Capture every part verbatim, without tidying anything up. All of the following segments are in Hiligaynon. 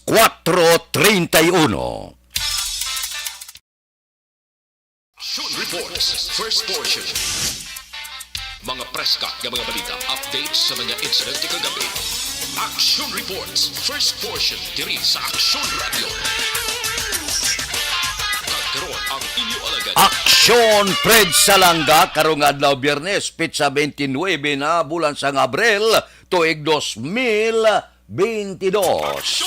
kuwatro treinta y uno. Action Reports, first portion. Mga preska nga mga balita, updates sa mga insidente kagabi. Action Reports, first portion, diri sa Action Radio. Kag karon ang inyo alagad. Action Fred Salanga, karong adlaw Biyernes, petsa twenty-nine na bulan sang Abril, tuig dos mil twenty-dos.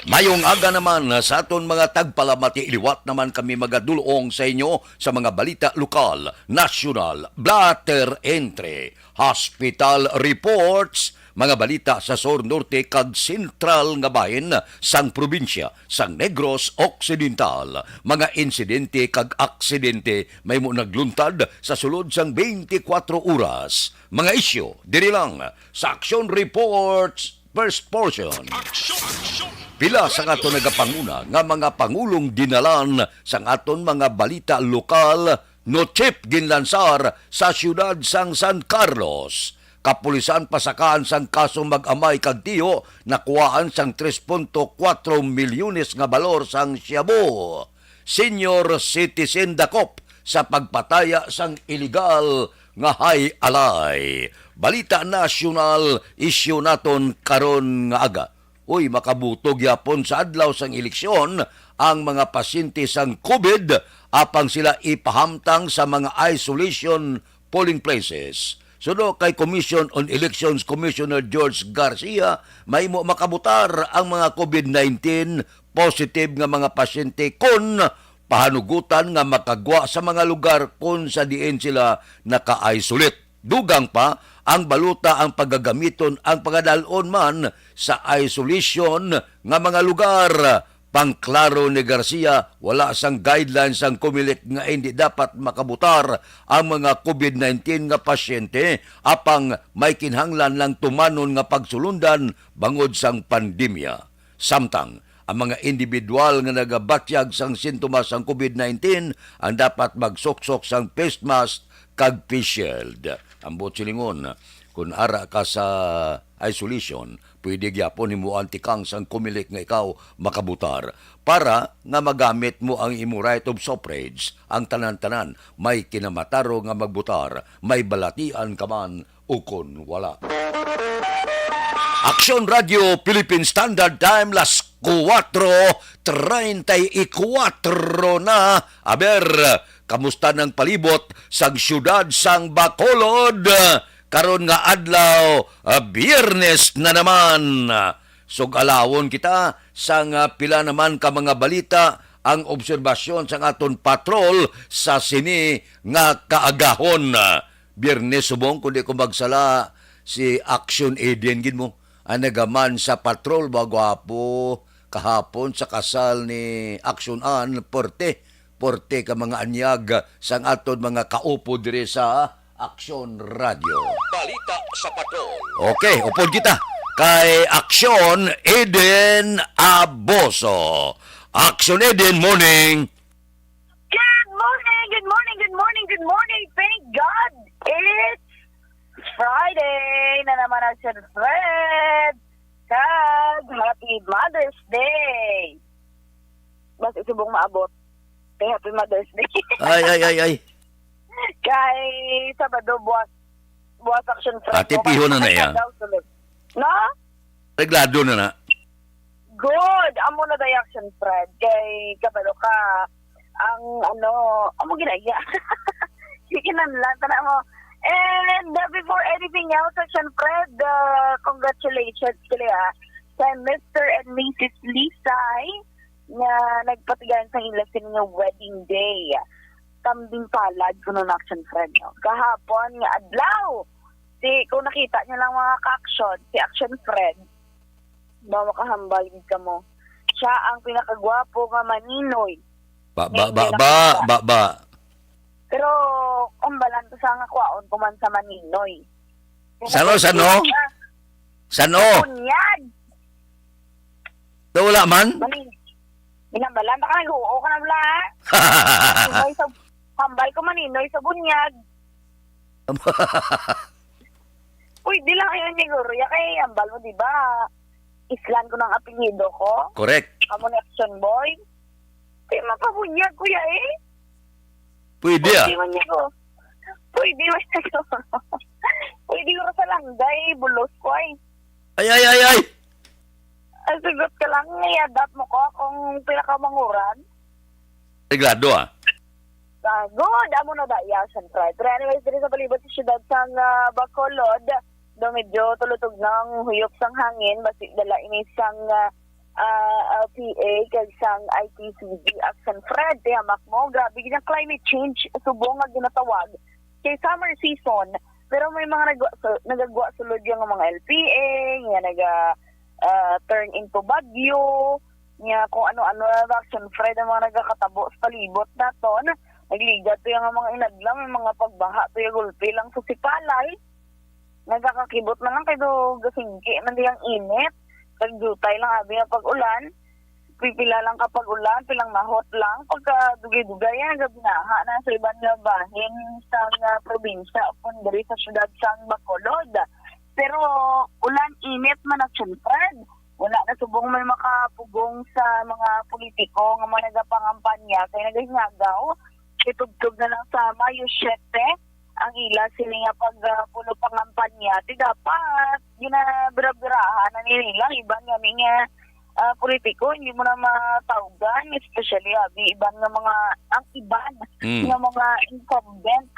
Mayong aga naman sa aton mga tagpalamati. Liwat naman kami magadulong sa inyo sa mga balita lokal, nasyonal, blotter entry, hospital reports, mga balita sa sur, norte, kag sentral nga bahin sang probinsya sang Negros Occidental, mga insidente kag aksidente mahimo nagluntad sa sulod sang twenty-four oras, mga isyu diri lang sa Action Reports first portion. Pila sang aton nagapanguna nga mga pangulong dinalan sang aton mga balita lokal, no chip ginlansar sa siyudad sang San Carlos. Kapulisan pasakaan sang kaso mag-amay kag tiyo nakuhaan sang tres punto kuwatro milyones nga balor sang shabu. Senior citizen dakop sa pagpataya sang iligal nga high alay. Balita nasyonal, isyu naton karon nga aga. Uy, makaboto gyapon sa adlaw sang eleksyon ang mga pasyente sang COVID, apang sila ipahamtang sa mga isolation polling places. Suno kay Commission on Elections Commissioner George Garcia, mahimo makabotar ang mga COVID nineteen positive nga mga pasyente kon pahanugutan nga makagwa sa mga lugar kon sa diin sila naka-isolate. Dugang pa, ang balota ang pagagamiton ang pagadal-on man sa isolation nga mga lugar. Pangklaro ni Garcia, wala sang guidelines sang Comelec nga indi dapat makabutar ang mga COVID nineteen nga pasyente, apang may kinahanglan lang tumanon nga pagsulundan bangod sang pandemya. Samtang ang mga individual nga nagabatyag sang sintomas sang COVID nineteen ang dapat magsuksok sang face mask kag face shield. Ambot silingon, kun ara ka sa isolation, pwede gyapon himuan tikang sang Comelec nga ikaw makabutar para nga magamit mo ang imo right of suffrage. Ang tanan-tanan may kinamatarong nga magbutar, may balatian ka man ukon wala. Aksyon Radio Philippine Standard Time, las kuwatro treinta y kuwatro na. Aber, kamusta nang palibot sang siyudad sang Bacolod? Karon nga adlaw, ah, Biyernes na naman. Sug-alawon kita sang, ah, pila naman ka mga balita, ang obserbasyon sang aton patrol sa sini nga kaagahon. Biyernes subong, kung di ko magsala, si Action Eden gid mo ang nagaman sa patrol, ba, gwapo, kahapon sa kasal ni Action Ann, porte, porte ka mga anyag sang aton mga kaupo diri sa Action Radio. Balita sa patrol. Okay, upod kita kay Action Eden Aboso. Action Eden, morning. Good morning, good morning, good morning, good morning. Thank God it's Friday na naman, Action Fred. Kag happy Mother's Day. Basta subong maabot. Kay happy Mother's Day. Ay, ay, ay, ay. Kay Sabado, buwas, buwas, Action Fred. Ate, mo, piho na na iya. Daw, sulod. No? Reglado na na. Good. Amo na day, Action Fred. Kay kabalo ka, ang ano, amo ginaya. Sige na lang, tana mo. And uh, before anything else, Action Fred, uh, congratulations kila, ah, sa Mister and Missus Lisay nga nagpatigayon sa ila sini nga wedding day. Kambing palad kuno na, Action Fred, no? Kahapon nga adlaw, si, kung nakita niyo lang, mga ka-action, si Action Fred, ba, makahambal gid kamo. Siya ang pinakagwapo nga maninoy. Ba, ba, ba, ba, ba, ba. Pero, ang balanto sa nga kuwaon ko man sa maninoy. Sano, sano? Sano? Bunyag. Daw wala man? Mali. Ginambalan, baka nag-uo ka na wala, ha? Hambal sa, hambal ko maninoy sa bunyag. Uy, di lang kayo ni Gloria kay hambal mo, di ba? Islan ko ng apelyido ko. Correct. Amo ni Action Boy. Di mapabunyag, kuya, eh. Pwede, ah. Pwede man niya ko. Pwede man niya ko. Pwede ko sa langga, eh. Bulos ko, ay. Ay, ay, ay, ay! Ay, sugot ka lang, i-adapt mo ko kung pila ka manguran. Reglado, ah. Gago, damo na daya, siyempre. Pero anyways, diri sa palibot sa siyudad sang, ah, Bacolod, do medyo tulutog na ang huyop sang hangin, basi dala ini sang, ah, ah, L P A kag sang I T C D Action Fred. Tiyamak mo, grabe gid ang climate change, subong nga ginatawag kay summer season. Pero may mga nagwa-, su-, nagagwa sulod yung mga L P A, nga naga, ah, turn into bagyo, nga kung ano-ano na, Action Fred, ang mga nagakatabo sa palibot naton. Nagligat to yung mga inadlaw, may mga pagbaha to yung gulpi lang sa sipalay. Nagakakibot na lang kay do gasingki man di ang init. Kag dutay lang abi nga pag-ulan. Pipila lang ka pag-ulan, pilang mahot lang. Pagka dugay-dugay, yan, gabinaha na sa iban nga bahin sa nga probinsya o diri sa siyudad sang Bacolod. Pero ulan, init man, Action Fred. Wala na subong may makapugong sa mga politiko nga mga nagapangampanya kay nagahinagaw. Itubtob na lang sa Mayo siyete ang ila sini nga pag, ah, pulo pangampanya. Ti dapat ginabirabirahan na ni nila iban nga ni nga, ah, politiko, hindi mo na matawgan, especially abi iban nga mga, ang iban Mm. nga mga incumbent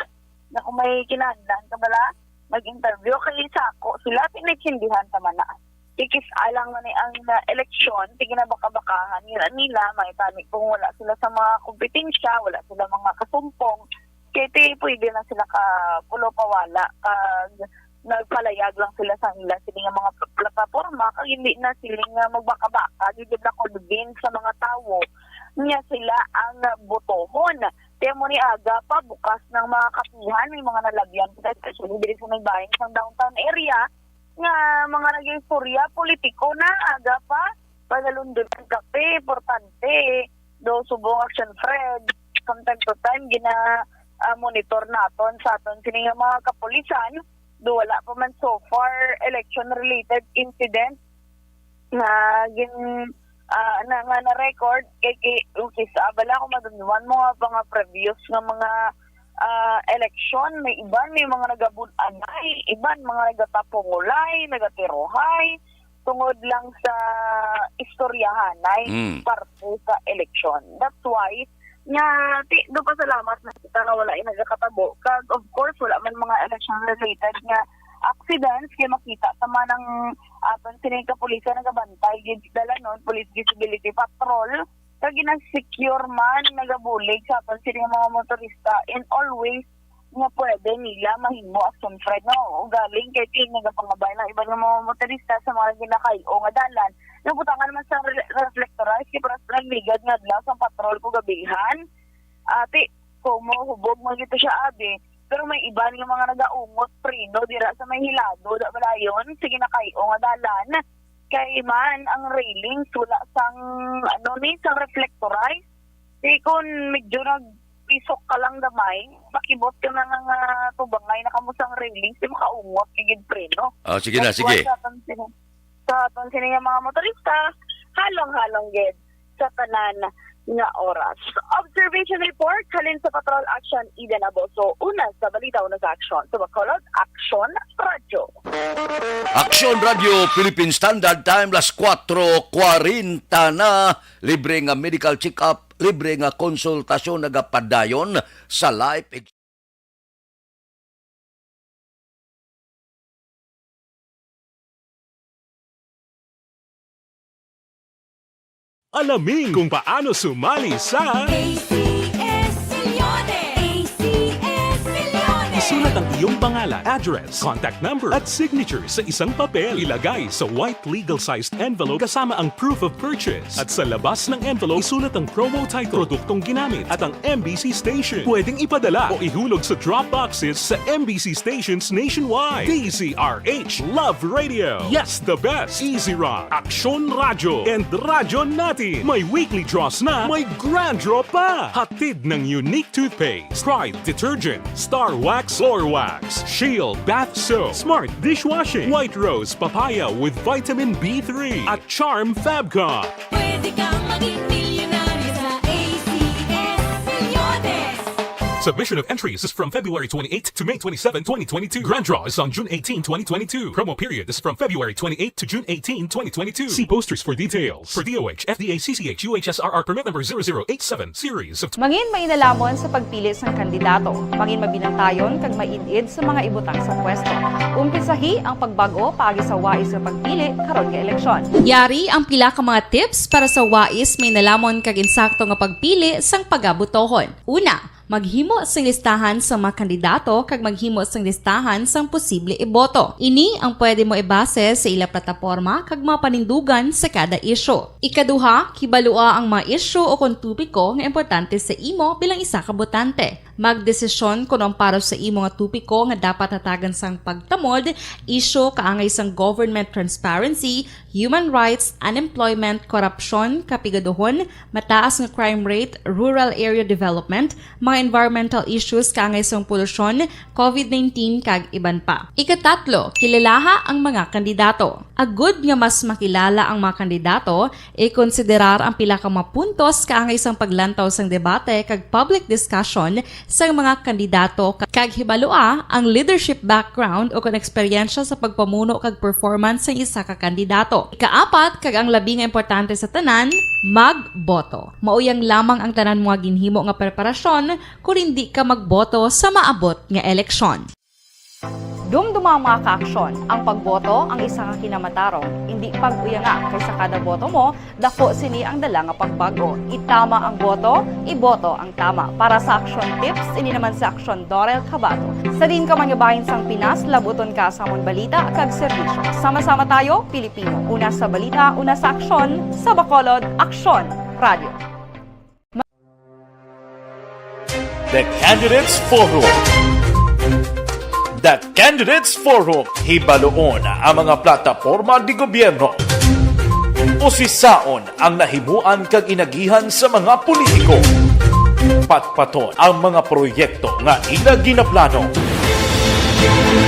na kung may kinahanglan ka bala, mag-interview kay sako sila, pinaintindihan ta man na. Ikis alang man ni ang, ah, eleksyon, sige na baka-bakahan nila, nila, may tani kung wala sila sa mga kompetensya, wala sila mga kasumpong, kay ti pwede na sila ka pulo pawala, kag nagpalayag lang sila sa ila sini nga mga pl-, plataporma, kag hindi na sila nga magbaka-baka, gid na convince sa mga tawo nga sila ang botohon. Kaya mo ni aga pa, bukas ng mga kapihan, may mga nalabyan sila, especially diri sa may bayan sa downtown area, nga mga nag-istorya, politiko na, aga pa, panalundon ang kape, importante. Do subong Action Fred, from time to time, gina, ah, monitor naton sa aton sini nga mga kapulisan, do wala pa man so far election-related incident nga gin, ah, na, nga na-record, kay, kay, okay, sa abala ko madumduman mo nga mga previous nga mga, ah, election, may iban, may mga nagabun-anay, iban mga nagatapungulay, nagatirohay, tungod lang sa istoryahanay Mm. parte sa eleksyon. That's why, nga, ti, do pasalamat na kita nga wala yung nagakatabo. Kag, of course, wala man mga election-related nga accidents, kay makita ta man ang aton sining kapulisan nagabantay gid sa dalanon, Police Visibility Patrol, kag gina-secure man, nagabulig sa aton sining mga motorista in all ways nga pwede nila mahimo, Action Fred, no? Ugaling kay ti nagapangabay ng iban nga mga motorista sa mga ginakay-o nga dalan. Nabutangan man sa re-, reflectorized, kay paras nagligad nga adlaw sa patrol ko gabihan. Ati, kumo hubog mo gito siya, abi. Pero may iban nga mga nagaungot preno dira sa may hilado, da balayon, sige na kay-o nga dalan. Kay man, ang railings, wala sang, ano ni, sang reflectorize. Di kun medyo nagpisok ka lang gamay, makibot ka na nga, nga tubangay na kamo sang railings, di makaungot, gid preno. Ah, sige na, That's why sige. Sa aton sini-, sa aton sini nga mga motorista, halong-halong gid sa tanan nga oras. Observation report halin sa Patrol Action, Eden Aboso, una sa balita, una sa aksyon. Sa Bacolod, Action Radio. Action Radio Philippine Standard Time, las kuwatro kwarenta na. Libre nga medical check-up, libre nga konsultasyon nagapadayon sa Life Ex- Alamin kung paano sumali sa A C S Milyones! A C S Milyones! Isulat ang iyong pangalan, address, contact number, at signature sa isang papel. Ilagay sa white legal-sized envelope kasama ang proof of purchase. At sa labas ng envelope, isulat ang promo title, produktong ginamit, at ang M B C station. Pwedeng ipadala o ihulog sa drop boxes sa M B C stations nationwide. D Z R H, Love Radio. Yes, the best. Easy Rock, Action Radio, and Radyo Natin. May weekly draws na, may grand draw pa. Hatid ng Unique Toothpaste, Pride Detergent, Star Wax, Floor Wax, Shield Bath Soap, Smart Dishwashing, White Rose Papaya with Vitamin B three, at Charm Fabcon. Pwede kang maging milyonaryo sa A C S Milyones. Submission of entries is from February twenty-eighth to May twenty-seven, twenty twenty-two. Grand draw is on June eighteen, twenty twenty-two. Promo period is from February twenty-eighth to June eighteen, twenty twenty-two. See posters for details. For D O H, F D A C C H U H S R R permit number zero zero eight seven, series of Mangin mainalhamon sa pagpili sang kandidato. Mangin mabinantayon kag maid-id sa mga ibutang sa pwesto. Umpisahi ang pagbag-o paagi sa wais nga pagpili karon nga eleksyon. Yari ang pila ka mga tips para sa wais, mainalhamon kag insakto nga pagpili sang pagabotohon. Una, maghimo sing listahan sa mga kandidato kag maghimo sing listahan sang posible iboto. Ini ang pwede mo ibase sa ila plataporma kag mga panindugan sa kada isyu. Ikaduha, kibalua ang mga isyu o kon topiko nga importante sa imo bilang isa ka botante. Magdesisyon kon ang para sa imo nga topiko nga dapat hatagan sang pagtamod, isyu kaangay sang government transparency, human rights, unemployment, korupsyon, kapigaduhon, mataas nga crime rate, rural area development, mga environmental issues kaangay sang polusyon, covid nineteen, kag iban pa. Ikatatlo, kilalaha ang mga kandidato. Agud nga mas makilala ang mga kandidato, ikonsiderar ang pila ka mga puntos kaangay sang paglantaw sang debate kag public discussion sang mga kandidato ka-, kag hibalua ang leadership background o kon eksperyensya sa pagpamuno kag performance sang isa ka kandidato. Ikaapat, kag ang labi nga importante sa tanan, magboto. Mao yang lamang ang tanan mo nga ginhimo nga preparasyon kon hindi ka magboto sa maabot nga eleksyon. Dumduma ang mga kaaksyon. Ang pagboto ang isa ka kinamatarong, indi pag-uyanga, kay sa kada boto mo, dako sini ang dala nga pagbag-o. Itama ang boto, iboto ang tama. Para sa action tips, ini naman si Action Dorel Cabato. Sa diin ka man nga bahin sang Pinas, labuton ka sa amon balita kag serbisyo. Sama-sama tayo, Pilipino. Una sa balita, una sa aksyon, sa Bacolod, Aksyon Radio. The Candidates Forum. The Candidates Forum, hibaluon ang mga plataporma di gobyerno. Usisaon ang nahimuan kag inagihan sa mga politiko. Patpaton ang mga proyekto nga ila ginaplano.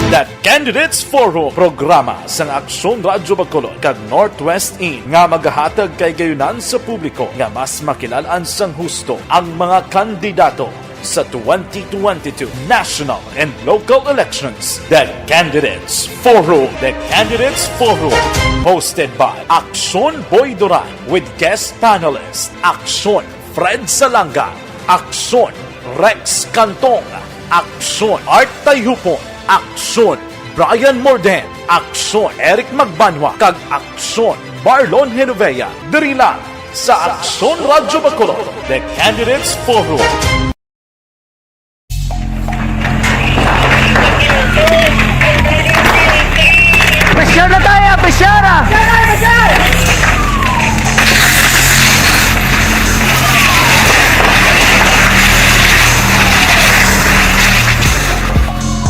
The Candidates Forum, programa sang Aksyon Radyo Bacolod kag Northwest In nga magahatag kahigayonan sa publiko nga mas makilal-an sang husto ang mga kandidato sa twenty twenty-two national and local elections. The Candidates Forum. The Candidates Forum, hosted by Aksyon Boy Duran with guest panelist Aksyon Fred Salanga, Aksyon Rex Cantong, Aksyon Art Tayhupon, Aksyon Brian Morden, Aksyon Eric Magbanwa, kag Aksyon Marlon Genovea. Diri lang sa Aksyon Radyo Bacolod, The Candidates Forum. Pressure na tayo, pressure na!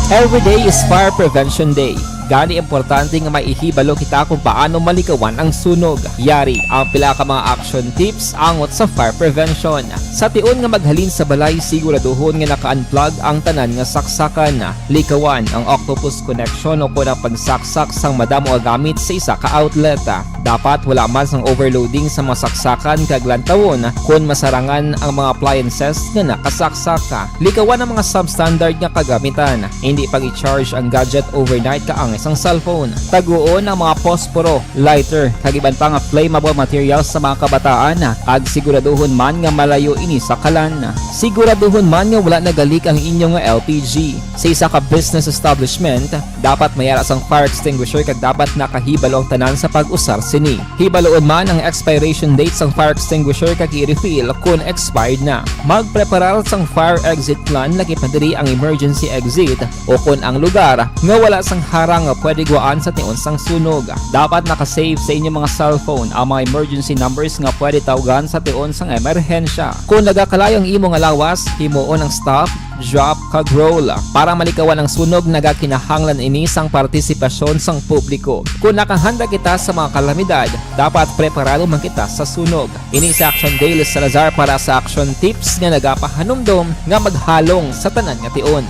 Every day is Fire Prevention Day. Gani, importante nga maihibalo kita kung paano malikawan ang sunog. Yari ang pila ka mga action tips angot sa fire prevention. Sa tion nga maghalin sa balay, siguraduhon nga naka-unplug ang tanan nga saksakan. Likawan ang octopus connection o kon ang pagsaksak sang madamo nga gamit sa isa ka outlet. Dapat wala man sang overloading sa mga saksakan kag lantawon kon masarangan ang mga appliances nga nakasaksak. Likawan ang mga substandard nga kagamitan. Indi pag-i-charge ang gadget overnight kaangay sang cellphone. Taguon ang mga posporo, lighter, kag iban pa nga flammable materials sa mga kabataan, kag siguraduhon man nga malayo ini sa kalan. Siguraduhon man nga wala nagalik ang inyo nga L P G. Sa isa ka business establishment, dapat may ara sang fire extinguisher kag dapat nakahibalo ang tanan sa pag-usar sini. Hibaluon man ang expiration date sang fire extinguisher kag i-refill kon expired na. Magpreparar sang fire exit plan, lakip na diri ang emergency exit o kon ang lugar nga wala sang harang nga pwede gwaan sa tion sang sunog. Dapat naka-save sa inyo mga cellphone ang mga emergency numbers nga pwede tawgan sa tion sang emerhensya. Kon nagakalayo ang imo nga lawas, himuon ang stop, drop, kag roll. Para malikawan ang sunog, nagakinahanglan ini sang partisipasyon sang publiko. Kon nakahanda kita sa mga kalamidad, dapat preparado man kita sa sunog. Ini si Action Dale Salazar para sa Action Tips nga nagapahanumdom nga maghalong sa tanan nga tion.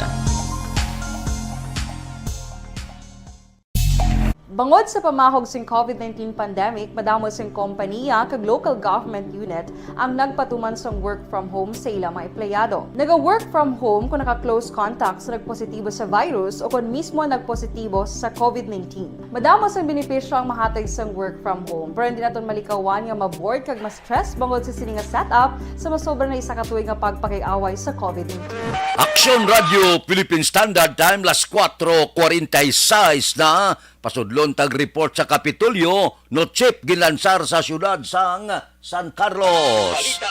Bangod sa pamahog sing COVID nineteen pandemic, madamo sing kompaniya kag local government unit ang nagpatuman sang work from home sa ila mga empleyado. Naga-work from home kung naka-close contact sa nagpositibo sa virus o kon mismo nagpositibo sa COVID nineteen. Madamo sang benepisyo ang mahatag sang work from home, pero hindi naton malikawan nga ma-bored kag ma-stress bangod sa sini nga setup sa masobra na isa ka tuig nga pagpakig-away sa COVID nineteen. Aksyon Radio Philippine Standard Time, las kuwatro kwarenta y seis na. Pasudlon tag report sa Kapitolyo, no chip ginlansar sa siyudad sang San Carlos.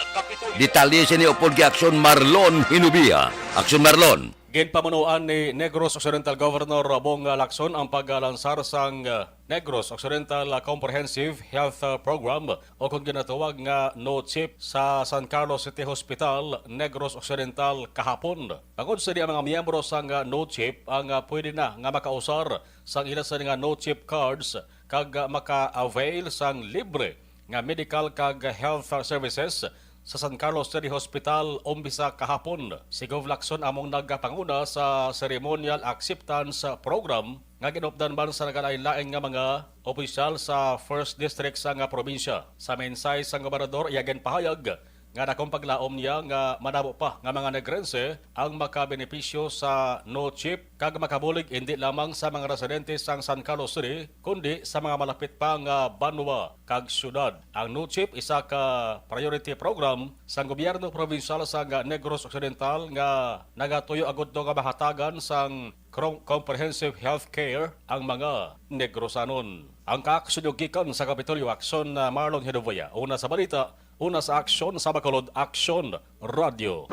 Detalye sini upod kay Aksyon Marlon Hinubia. Aksyon Marlon. Ginpamunuan ni Negros Occidental Governor Bong Lacson ang paglansar sang, uh, Negros Occidental, uh, Comprehensive Health, uh, Program o kon ginatawag nga No Chip sa San Carlos City Hospital, Negros Occidental kahapon. Bangod sini, ang mga miyembro sang, uh, No Chip ang, uh, pwede na nga makausar sang ila sini nga No Chip cards kag, ah, maka-avail sang libre nga medical kag health services sa San Carlos City Hospital umpisa kahapon. Si Gov Lacson among nagapanguna sa ceremonial acceptance program nga ginupdan man sa nagalain-lain nga mga opisyal sa First District sang probinsya. Sa mensahe sang gobernador, iya ginpahayag nga dakong paglaom niya nga madamo pa nga mga Negrense ang makabenepisyo sa No Chip kag makabulig indi lamang sa mga residente sang San Carlos City, kundi sa mga malapit pa nga banwa kag syudad. Ang No Chip isa ka priority program sang gobyerno probinsyal sang Negros Occidental nga nagatuyo agud nga mahatagan sang crom-, comprehensive health care ang mga Negrosanon. Ang kaaksyon gikan sa Kapitolyo Aksyon, uh, Marlon Hidovoya. Una sa balita, una sa aksyon, sa Bacolod, Aksyon Radio.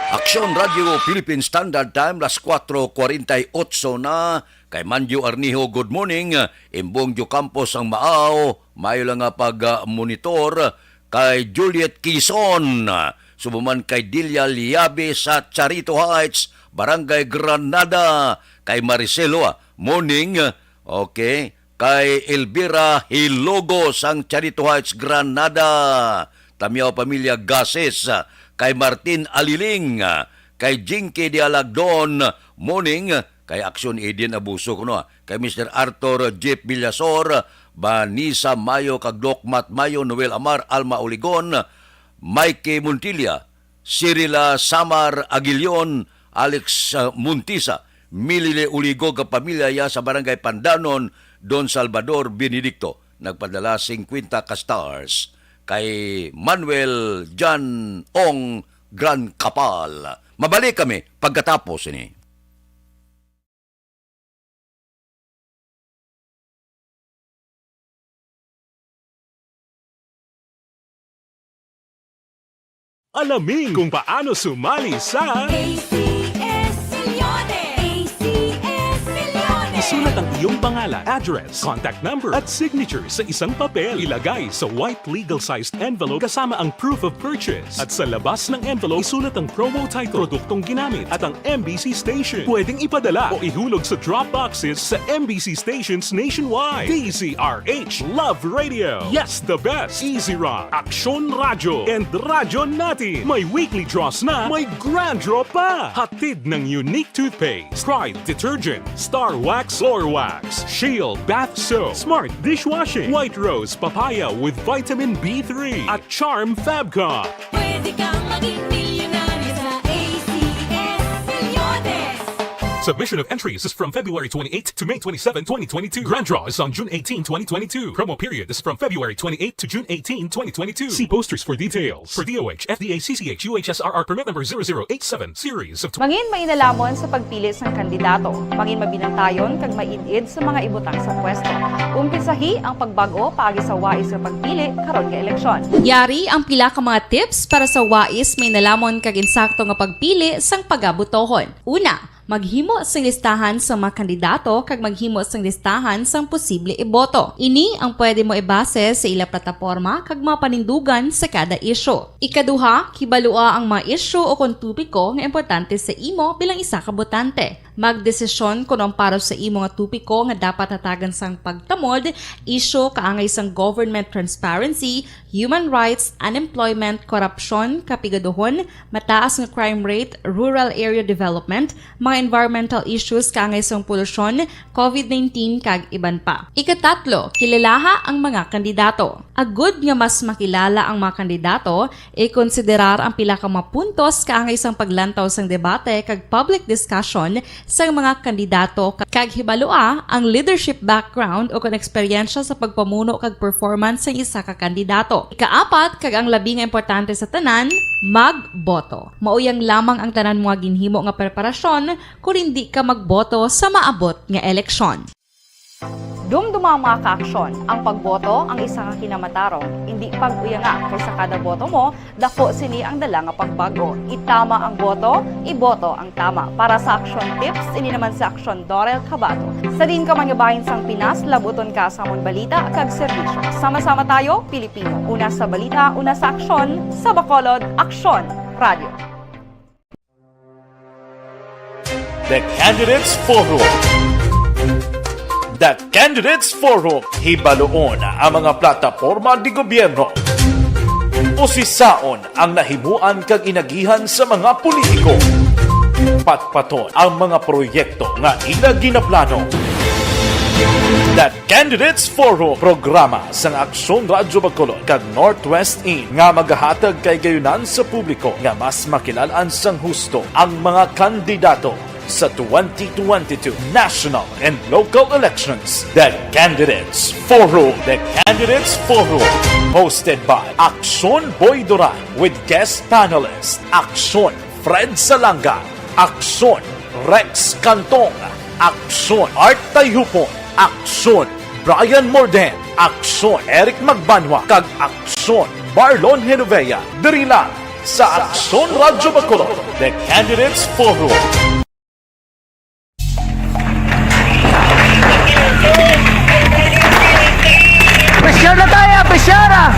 Aksyon Radio Philippine Standard Time, las kuwatro kwarenta y ocho na. Kay Manjo Arnijo, good morning. Imbong Jo Campos ang Maaw, maayo lang nga pag-monitor. Kay Juliet Quizon, subo man kay Delia Liabe sa Charito Heights, Barangay Granada. Kay Maricelo, ah, morning. Okay. Kay Elvira Hilogo sang Charito Heights, Granada. Tamyaw pamilya Gases, kay Martin Aliling, kay Jinky Dialagdon, morning, kay Aksyon Eden Abuso kuno, kay Mister Arthur Jeep Villasor, Vanessa Mayo kag Doc Matt Mayo, Noel Amar, Alma Oligon, Mikey Montilla, Cirila Samar Aguilion, Alex, uh, Montisa, Milile Uligo kag pamilya ya sa Barangay Pandanon, Don Salvador Benedicto. Nagpadala singkwenta ka stars kay Manuel Jan Ong Gran Kapal. Mabalik kami pagkatapos ini. Alamin kung paano sumali sa A C S Millones. A C S Millones. Isulat ang iyong pangalan, address, contact number, at signature sa isang papel. Ilagay sa white legal-sized envelope kasama ang proof of purchase. At sa labas ng envelope, isulat ang promo title, produktong ginamit, at ang M B C station. Pwedeng ipadala o ihulog sa drop boxes sa M B C stations nationwide. D Z R H Love Radio. Yes, the best. Easy Rock, Aksyon Radyo, and Radyo Natin. May weekly draws na, may grand draw pa. Hatid ng Unique Toothpaste, Pride Detergent, Star Wax Floor Wax, Shield Bath Soap, Smart Dishwashing, White Rose Papaya with Vitamin B three, at Charm Fabcom. Pwede kang maging milyonaryo sa A C S Millones. Submission of entries is from February twenty-eight to May twenty-seven, twenty twenty-two. Grand draw is on June eighteen, twenty twenty-two. Promo period is from February twenty-eight to June eighteen, twenty twenty-two. See posters for details. For D O H, F D A, C C H, U H S R R permit number zero zero eight seven, series of tw- Mangin mainalaman sa pagpili sang kandidato. Mangin mabinantayon kag maid-id sa mga ibutang sa pwesto. Umpisahi ang pagbag-o paagi sa wais nga pagpili karon nga eleksyon. Yari ang pila ka mga tips para sa wais, mainalamon kag insakto nga pagpili sang pagabutohon. Una, maghimo sing listahan sa mga kandidato kag maghimo sing listahan sang posible iboto. Ini ang pwede mo ibase sa ila plataporma kag mga panindugan sa kada isyu. Ikaduha, kibalua ang mga isyu o kon topiko nga importante sa imo bilang isa ka botante. Magdesisyon kon ang para sa imo nga topiko nga dapat hatagan sang pagtamod, isyu kaangay sang government transparency, human rights, unemployment, korupsyon, kapigaduhon, mataas nga crime rate, rural area development, mga environmental issues kaangay sang polusyon, covid nineteen, kag iban pa. Ikatatlo, kilalaha ang mga kandidato. Agud nga mas makilala ang mga kandidato, ikonsiderar ang pila ka mga puntos kaangay sang paglantaw sang debate kag public discussion sang mga kandidato, kag hibalua ang leadership background o kon eksperyensya sa pagpamuno kag performance sang isa ka kandidato. Ikaapat, kag ang labi nga importante sa tanan, magboto. Mauyang lamang ang tanan mga ginhimo nga preparasyon kon indi ka magboto sa maabot nga eleksyon. Dumduma, mga kaaksyon, ang pagboto ang isa ka kinamatarong, indi pag-uyanga, kay sa kada boto mo, dako sini ang dala nga pagbago. Itama ang boto, iboto ang tama. Para sa action tips, ini naman si Aksyon Dorel Cabato. Sa diin ka man nga bahin sang Pinas, labuton ka sa amon balita kag serbisyo. Sama-sama tayo, Pilipino. Una sa balita, una sa aksyon, sa Bacolod, Aksyon Radio. The Candidates Forum. The Candidates Forum, hibaluon ang mga plataporma de gobyerno. Usisaon ang nahimuan kag inagihan sa mga politiko. Patpaton ang mga proyekto nga ila ginaplano. The Candidates Forum, programa sang Aksyon Radyo Bacolod kag Northwest In nga magahatag kahigayunan sa publiko nga mas makilal-an sang husto ang mga kandidato sa twenty twenty-two national and local elections. The Candidates Forum. The Candidates Forum, hosted by Aksyon Boy Duran with guest panelist Aksyon Fred Salanga, Aksyon Rex Cantong, Aksyon Art Tayhupon, Aksyon Brian Morden, Aksyon Eric Magbanwa, kag Aksyon Marlon Genovea. Diri lang sa Aksyon Radyo Bacolod, The Candidates Forum. Pressure na tayo! Pressure, ah!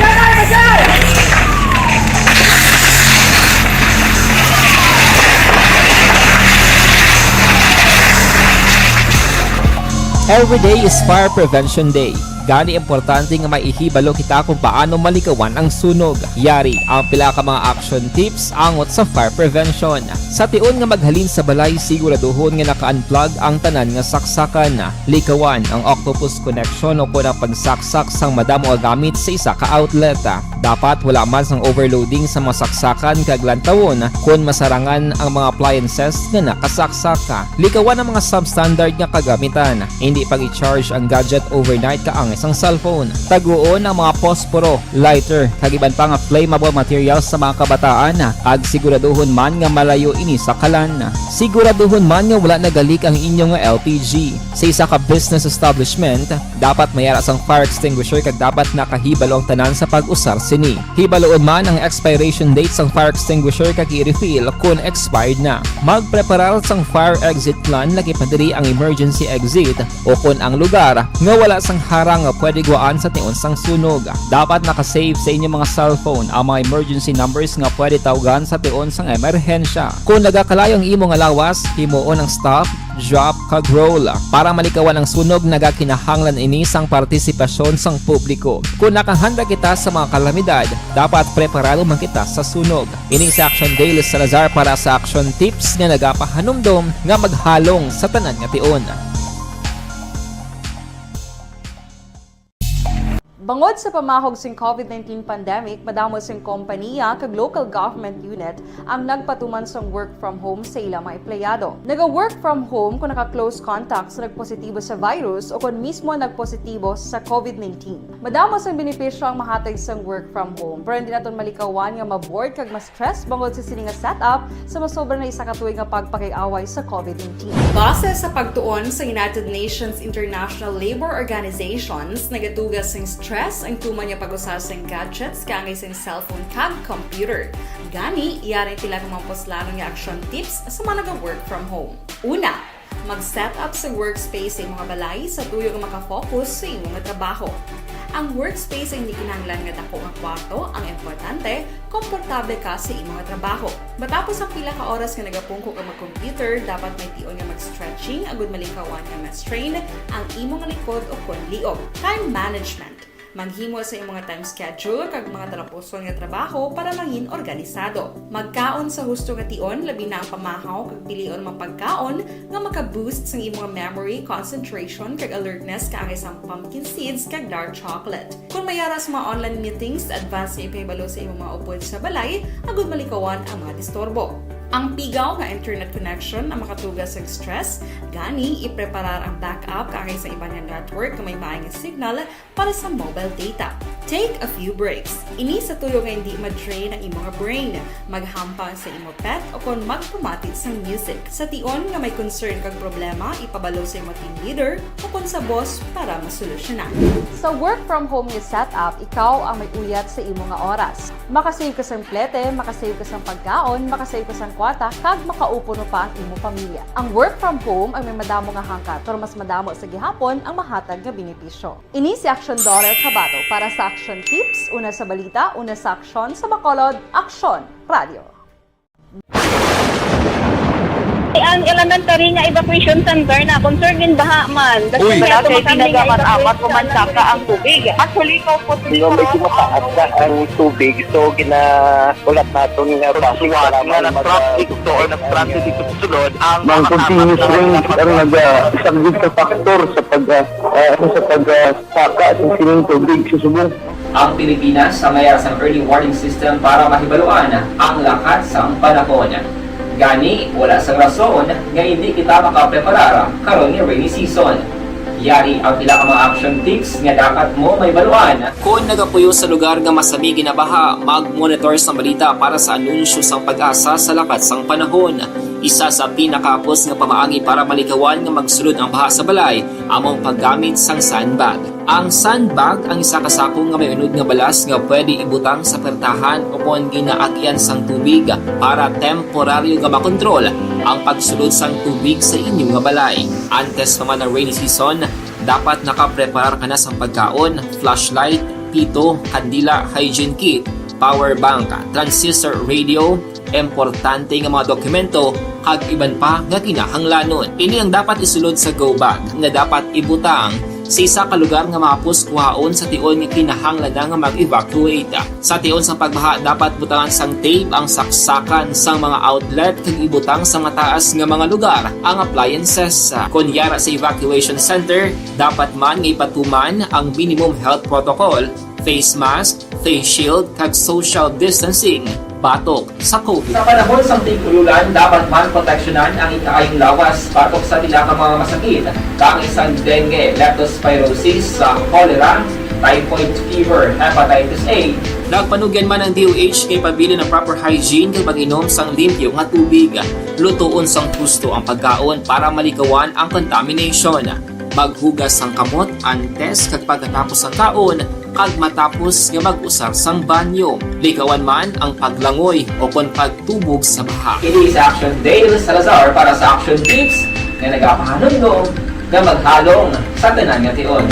Every day is Fire Prevention Day. Gani, importante nga may ihibalo kita kung paano malikawan ang sunog. Yari ang pila ka mga action tips angot sa fire prevention. Sa tion nga maghalin sa balay, siguraduhon nga naka-unplug ang tanan nga saksakan. Likawan ang octopus connection o kon ang pagsaksak sang madamo nga gamit sa isa ka outlet. Dapat wala man sang overloading sa mga saksakan kag lantawon kon masarangan ang mga appliances nga nakasaksak. Likawan ang mga substandard nga kagamitan. Hindi pag-i-charge ang gadget overnight kaangay sang cellphone. Taguon ang mga posporo, lighter, kag iban pa nga flammable materials sa mga kabataan, kag siguraduhon man nga malayo ini sa kalan. Siguraduhon man nga wala nagalik ang inyo nga L P G. Sa isa ka business establishment, dapat may ara sang fire extinguisher kag dapat nakahibalo ang tanan sa pag-usar sini. Hibaluon man ang expiration date sang fire extinguisher kag i-refill kon expired na. Magpreparar sang fire exit plan, lakip na diri ang emergency exit o kon ang lugar nga wala sang harang nga pwede guwaan sa tion sang sunog. Dapat naka-save sa inyo mga cellphone ang mga emergency numbers nga pwede tawgan sa tion sang emerhensya. Kon nagakalayo ang imo nga lawas, himuon ang stop, drop, kag roll. Para malikawan ang sunog, nagakinahanglan ini sang partisipasyon sang publiko. Kon nakahanda kita sa mga kalamidad, dapat preparado man kita sa sunog. Ini si Action Dale Salazar para sa Action Tips nga nagapahanumdom nga maghalong sa tanan nga tion. Bangod sa pamahog sing covid nineteen pandemic, madamo sing kompaniya kag local government unit ang nagpatuman sang work from home sa ila mga empleyado. Naga-work from home kon naka-close contact sa nagpositibo sa virus o kon mismo nagpositibo sa covid nineteen. Madamo sang benepisyo ang mahatag sang work from home, pero hindi naton malikawan nga ma-bored kag ma-stress bangod sa sini nga setup sa masobra na isa ka tuig nga pagpakig-away sa covid nineteen. Base sa pagtuon sa United Nations International Labour Organizations, nagaduga sing stress ang tuman nga pag-usa sing gadgets kaangay sing cellphone kag computer. Gani, yari ang pila ka mga puslanon nga action tips sa mga naga-work from home. Una, mag-set up sa workspace sa imong balay sa tuyo nga makafocus sa imo nga trabaho. Ang workspace ay hindi kinahanglan nga dako nga kwarto, ang importante, komportable ka sa imo nga trabaho. Matapos ang pila ka oras nga nagapungko ka mag-computer, dapat may tion nga mag-stretching agud malikawan nga ma-strain ang imo nga likod o kon liog. Time management. Maghimo sa imo nga time schedule kag mga talapuson nga trabaho para mangin organisado. Magkaon sa husto nga tion, labi na ang pamahaw kag pilion mga pagkaon nga maka-boost sang imo nga memory, concentration, kag alertness, kaangay sang pumpkin seeds kag dark chocolate. Kon may ara sa mga online meetings, advance nga ipahibalo sa imo mga upod sa balay agud malikawan ang mga disturbo. Ang pigaw nga internet connection ang makatuga sa stress, gani ipreparar ang backup kaangay sa iban nga network nga may maay nga signal para sa mobile data. Take a few breaks. Ini sa tuyo nga hindi ma-drain ang imo nga brain. Maghampang sa imo pet o kon magpamati sang music. Sa tion nga may concern kag problema, ipabalo sa imo team leader o kon sa boss para masolusyonan. Sa work from home nga setup, ikaw ang may uyat sa imo nga oras. Makasave ka sang plete, makasave ka sang pagkaon, makasave ka sang kwarta, kag makaupod pa ang imo pamilya. Ang work from home ang may madamo nga hangkat, pero mas madamo sa gihapon ang mahatag nga benepisyo. Ini si Aksyon Doral Cabato para sa Aksyon Tips, una sa balita, una sa aksyon, sa Bacolod, Aksyon Radio. Ang elementary nga evacuation center na concerned din baha man. Uy, Kasi wala kay tinaga man amat o mansaka ang tubig. Actually, ikaw po, Di ba, medyo mataas na ang tubig, so ginaulat naton nga basi nga nag-traffic to or nag-transit dito sa sulod ang mga continuous rain ang nagasaglit sa factor sa pag, ah, ah, sa pag, ah, saka sa sining tubig sa subong. Ang Pilipinas ang may sang early warning system para mahibaluan ang lakat sang panahon. Gani, wala sang rason nga hindi kita makapreparar karon nga rainy season. Yari ang pila ka mga action tips nga dapat mo mahibaluan. Kon nagapuyo sa lugar nga masami ginabaha, mag-monitor sang balita para sa anunsyo sang PAGASA sa lakat sang panahon. Isa sa pinakahapos nga pamaagi para malikawan nga magsulod ang baha sa balay amo ang paggamit sang sandbag. Ang sandbag ang isa ka sako nga may unod nga balas nga pwede ibutang sa pertahan o kon ginaagyan sang tubig para temporaryo nga makontrol ang pagsulod sang tubig sa inyo nga balay. Antes pa man ang rainy season, dapat nakapreparar ka na sang pagkaon, flashlight, pito, kandila, hygiene kit, power bank, transistor radio, importante nga mga dokumento, kag iban pa nga kinahanglanon. Ini ang dapat isulod sa go bag nga dapat ibutang sa isa ka lugar nga mahapos kuhaon sa tion nga kinahanglan na nga mag-evacuate. Sa tion sang pagbaha, dapat butangan sang tape ang saksakan sang mga outlet kag ibutang sa mataas nga mga lugar ang appliances. Kon yara sa evacuation center, dapat man nga ipatuman ang minimum health protocol, face mask, face shield, kag social distancing batok sa COVID. Sa panahon sang tig-ululan, dapat man proteksyonan ang ikaayong lawas batok sa pila ka mga masakit, kaangay sang dengue, leptospirosis, sa cholera, typhoid fever, hepatitis A. Nagpanugyan man ang D O H nga ipabilin ang proper hygiene kag mag-inom sang limpyo nga tubig. Lutoon sang husto ang pagkaon para malikawan ang contamination. Maghugas sang kamot antes kag pagkatapos sang kaon, kag matapos nga mag-usar sang banyo. Likawan man ang paglangoy o kon pagtubog sa baha. Ini si Action Dale Salazar para sa Action Tips nga nagapahanumdom nga maghalong sa tanan nga tion.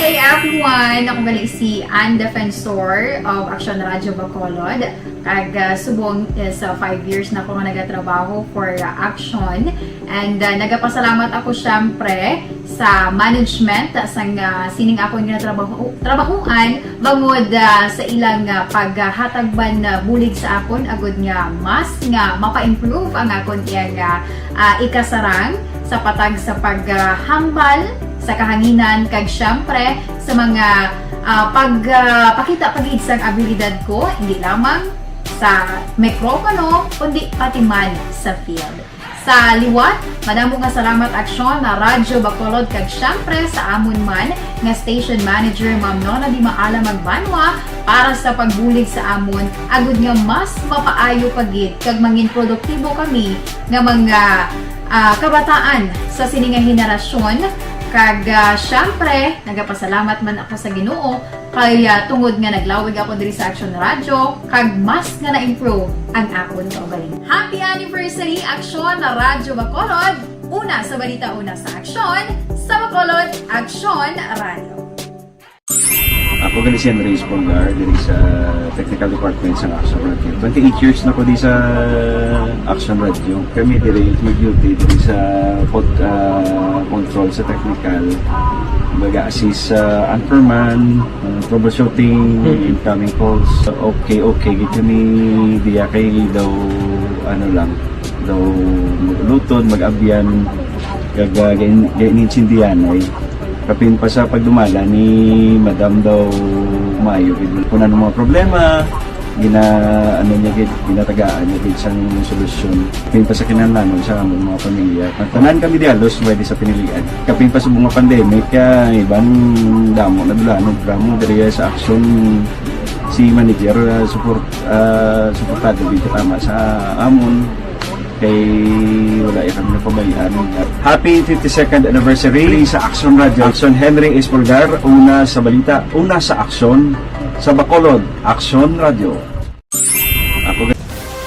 Hey everyone! Ako gali si Ann Defensor of Action Radyo Bacolod. Kag, ah, subong is, ah, five years na ako nga nagatrabaho for, ah, Action. And, ah, nagapasalamat ako, syempre, sa management, ah, sang, ah, sining akon nga trabaho, trabahuan, bangod, ah, sa ilang, ah, paghatag man, ah, bulig sa akon, agud nga mas nga mapa-improve ang akon iyang, ah, ah, ikasarang sa patag sa paghambal sa kahanginan, kag syempre sa mga, ah, pag, ah, pakita pa gid sang abilidad ko, hindi lamang sa mikropono, kundi pati man sa field. Sa liwat, madamo nga salamat, Aksyon na Radyo Bacolod, kag syempre sa amon man nga station manager, Ma'am Nona Di Maala Magbanwa, para sa pagbulig sa amon, agud nga mas mapaayo pa gid kag mangin produktibo kami nga mga, ah, kabataan sa sini nga henerasyon. Kag, ah, syempre, nagapasalamat man ako sa Ginoo kay, ah, tungod nga naglawig ako diri sa Action Radyo, kag mas nga na-improve ang akon kaugalingon. Happy anniversary, Action na Radyo Bacolod! Una sa balita, una sa aksyon, sa Bacolod, Aksyon Radio. Ako gali si Andres Polgar, diri sa Technical Department sa Action Radio. Twenty-eight years na ko di sa Action Radio. Kami diri mag-duty diri sa pod, ah, control sa technical. Mag-assist sa anchorman, ah, troubleshooting, incoming calls. Okay, okay. Gid kami diya kay daw, ano lang, daw mag-ulutod, mag-abyan, kag, ah, gain-, gain-, intindihan ay. Kapin pa sa pagdumala ni Madam daw maayo gid. Kung ano mga problema, gina, ano niya gid, ginatagaan niya gid sang solusyon. Kapin pa sa kinahanglanon sa among mga pamilya. Ang tanan kami di halos pwede sa pinilian. Kapin pa sa mga pandemic, kaya iban damo na dulanog, damo diri sa aksyon si manager, ah, support, ah, suportado gid katama sa amon. Kay wala ya kami napabayaan. Happy fifty-second anniversary sa Action Radio. Action Henry Espolgar, una sa balita, una sa aksyon, sa Bacolod, Action Radio. Ako ga-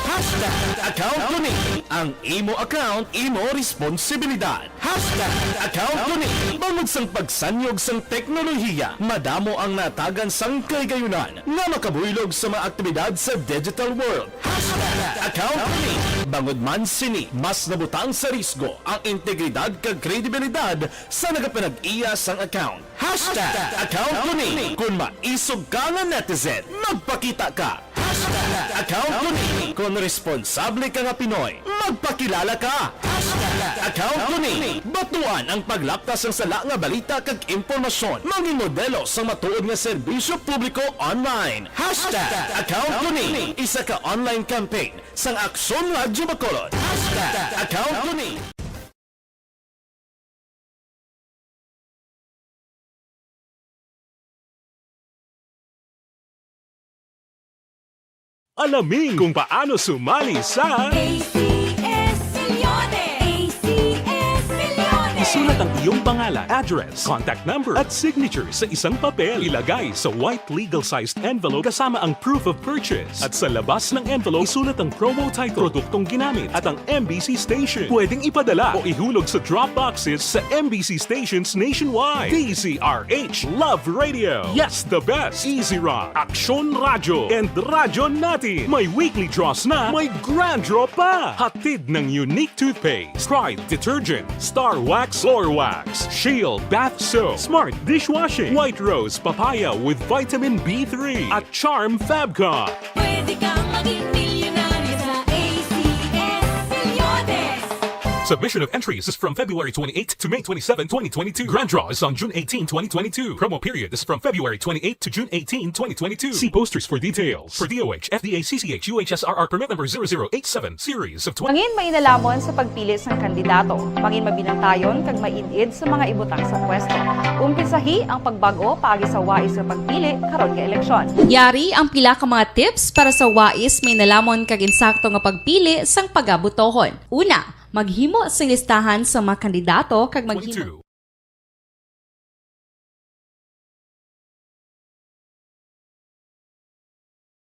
Hashtag account ko ni. Ang imo account, imo responsibilidad. Hashtag account ko ni. Bangod sang pagsanyog sang teknolohiya, madamo ang natagan sang kahigayonan nga makabuylog sa mga aktibidad sa digital world. Hashtag account ko ni. Bangod man sini, mas nabutang sa risgo ang integridad kag kredibilidad sa nagapanag-iya sang account. Hashtag account ko ni. Kon maisog ka nga netizen, magpakita ka. Hashtag account ko ni. Kon responsable ka nga Pinoy, magpakilala ka. Hashtag account ko ni. Batuan ang paglapta sang sala nga balita kag impormasyon. Mangin modelo sang matuod nga serbisyo publiko online. Hashtag account ko ni. Isa ka online campaign sang Aksyon Radyo Bacolod. Hashtag account ko ni. Alamin kung paano sumali sa A C S Milyones! A C S Milyones! Isulat ang iyong pangalan, address, contact number, at signature sa isang papel. Ilagay sa white legal-sized envelope kasama ang proof of purchase. At sa labas ng envelope, isulat ang promo title, produktong ginamit, at ang M B C station. Pwedeng ipadala o ihulog sa drop boxes sa M B C stations nationwide. D Z R H Love Radio. Yes, the best. Easy Rock, Aksyon Radyo, and Radyo Natin. May weekly draws na, may grand draw pa. Hatid ng Unique Toothpaste, Pride Detergent, Star Wax Floor Wax, Shield Bath Soap, Smart Dishwashing, White Rose Papaya with Vitamin B three, at Charm Fabcon. Pwede kang maging milyonaryo sa A C S Milyones. Submission of entries is from February twenty-eighth to May twenty-seven, twenty twenty-two. Grand draw is on June eighteen, twenty twenty-two. Promo period is from February twenty-eighth to June eighteen, twenty twenty-two. See posters for details. For D O H, F D A, C C H, U H S R R permit number zero zero eight seven, series of twenty. Mangin mainalomon sa pagpili sang kandidato. Mangin mabinantayon kag maid-id sa mga ibutang sa pwesto. Umpisahi ang pagbago paagi sa wais nga pagpili karon nga eleksyon. Yari ang pila ka mga tips para sa wais, mainalomon kag insakto nga pagpili sang pagabotohon. Una, maghimo sing listahan sa mga kandidato kag maghimo Twenty-two.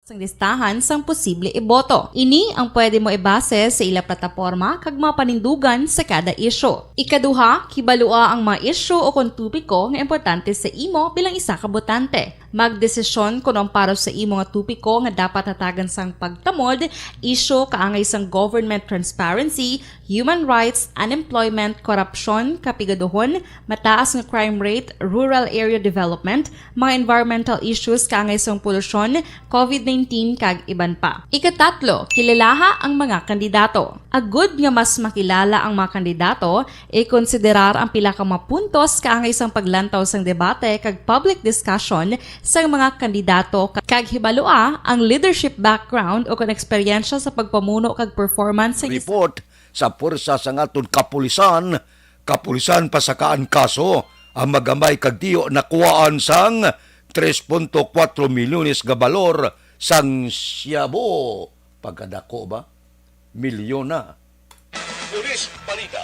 sang listahan sang posible iboto. Ini ang pwede mo ibase sa ila plataporma kag mga panindugan sa kada isyu. Ikaduha, kibalua ang mga isyu o kon topiko nga importante sa imo bilang isa ka botante. Magdesisyon kon ang para sa imo nga topiko nga dapat hatagan sang pagtamod, isyu kaangay sang government transparency, human rights, unemployment, korupsyon, kapigaduhon, mataas nga crime rate, rural area development, mga environmental issues kaangay sang polusyon, covid nineteen, kag iban pa. Ikatatlo, kilalaha ang mga kandidato. Agud nga mas makilala ang mga kandidato, ikonsiderar ang pila ka mga puntos kaangay sang paglantaw sang debate kag public discussion sang mga kandidato, ka-, kag hibalua ang leadership background o kon eksperyensya sa pagpamuno kag performance sang isa. Report sa puwersa sang aton kapulisan, kapulisan pasakaan kaso ang magamay kag tiyo nakuhaan sang tres punto kuwatro milyones nga balor sang shabu. Pagkadako ba? Milyon na. Pulis Balita.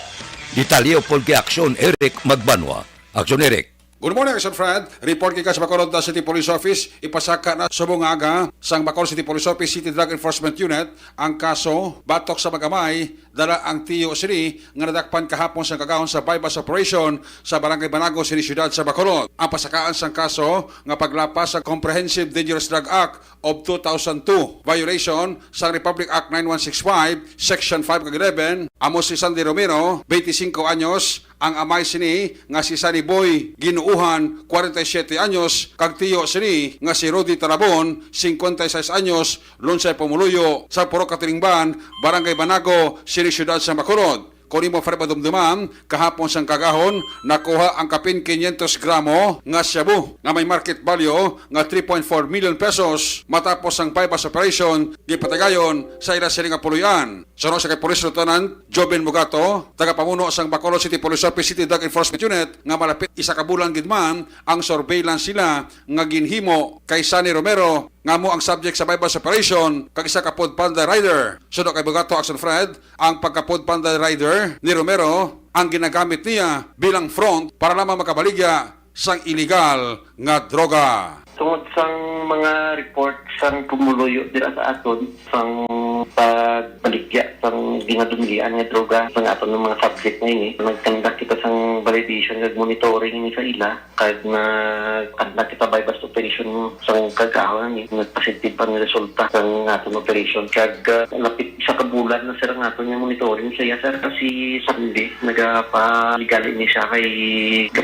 Detalye upod kay Aksyon Eric Magbanwa. Aksyon Eric. Good morning, Action Fred. Report gikan sa Bacolod City Police Office. Ipasaka na subong nga aga sang Bacolod City Police Office City Drug Enforcement Unit ang kaso batok sa mag-amay dala ang tiyo sini nga nadakpan kahapon sang kagahon sa buy-bust operation sa Barangay Banago sini siyudad sa Bacolod. Ang pasakaan sang kaso nga paglapas sa Comprehensive Dangerous Drug Act of two thousand two, violation sang Republic Act nine one six five, Section five kag eleven, amo si Sandy Romero, twenty-cinco anyos, ang amay sini nga si Sunny Boy Ginuuhan, forty-seven anyos, kag tiyo sini nga si Rudy Tarabon, cincuenta y seis anyos, Lunsay Pumuluyo, sa Purok Katilingban, Barangay Banago, sini siyudad sa Bacolod. Kung imo, Fred, madumduman, kahapon sang kagahon, nakuha ang kapin quinientos gramo nga shabu nga may market value nga three point four million pesos. Matapos ang buy-bust operation, gipatigayon sa ila sini nga puloy-an. Suno sa kay Police Lieutenant Joven Bugato, tagapamuno sang Bacolod City Police Office City Drug Enforcement Unit, nga malapit isa ka bulan gid man ang surveillance sila nga ginhimo kay Sunny Romero, nga amo ang subject sa buy-bust operation, kag isa ka Food Panda rider. Suno kay Bugato, Action Fred, ang pagka Food Panda rider ni Romero ang ginagamit niya bilang front para lamang makabaligya sang iligal nga droga. Tungod sang mga report sang pumuluyo dira sa aton, sang pagbaligya sang ginadumlian nga droga sang aton nga mga subject nga ini, nagkanda kita sang validation kag monitoring ini sa ila, kag nagkanda kita buy-bust operation sang kagahon ini. Nagpositive ang resulta sang aton operation, kag, ah, lapit isa ka bulan na, sir, ang aton nga monitoring sa iya, sir. Kasi Sunday, nagapaligal ini siya kay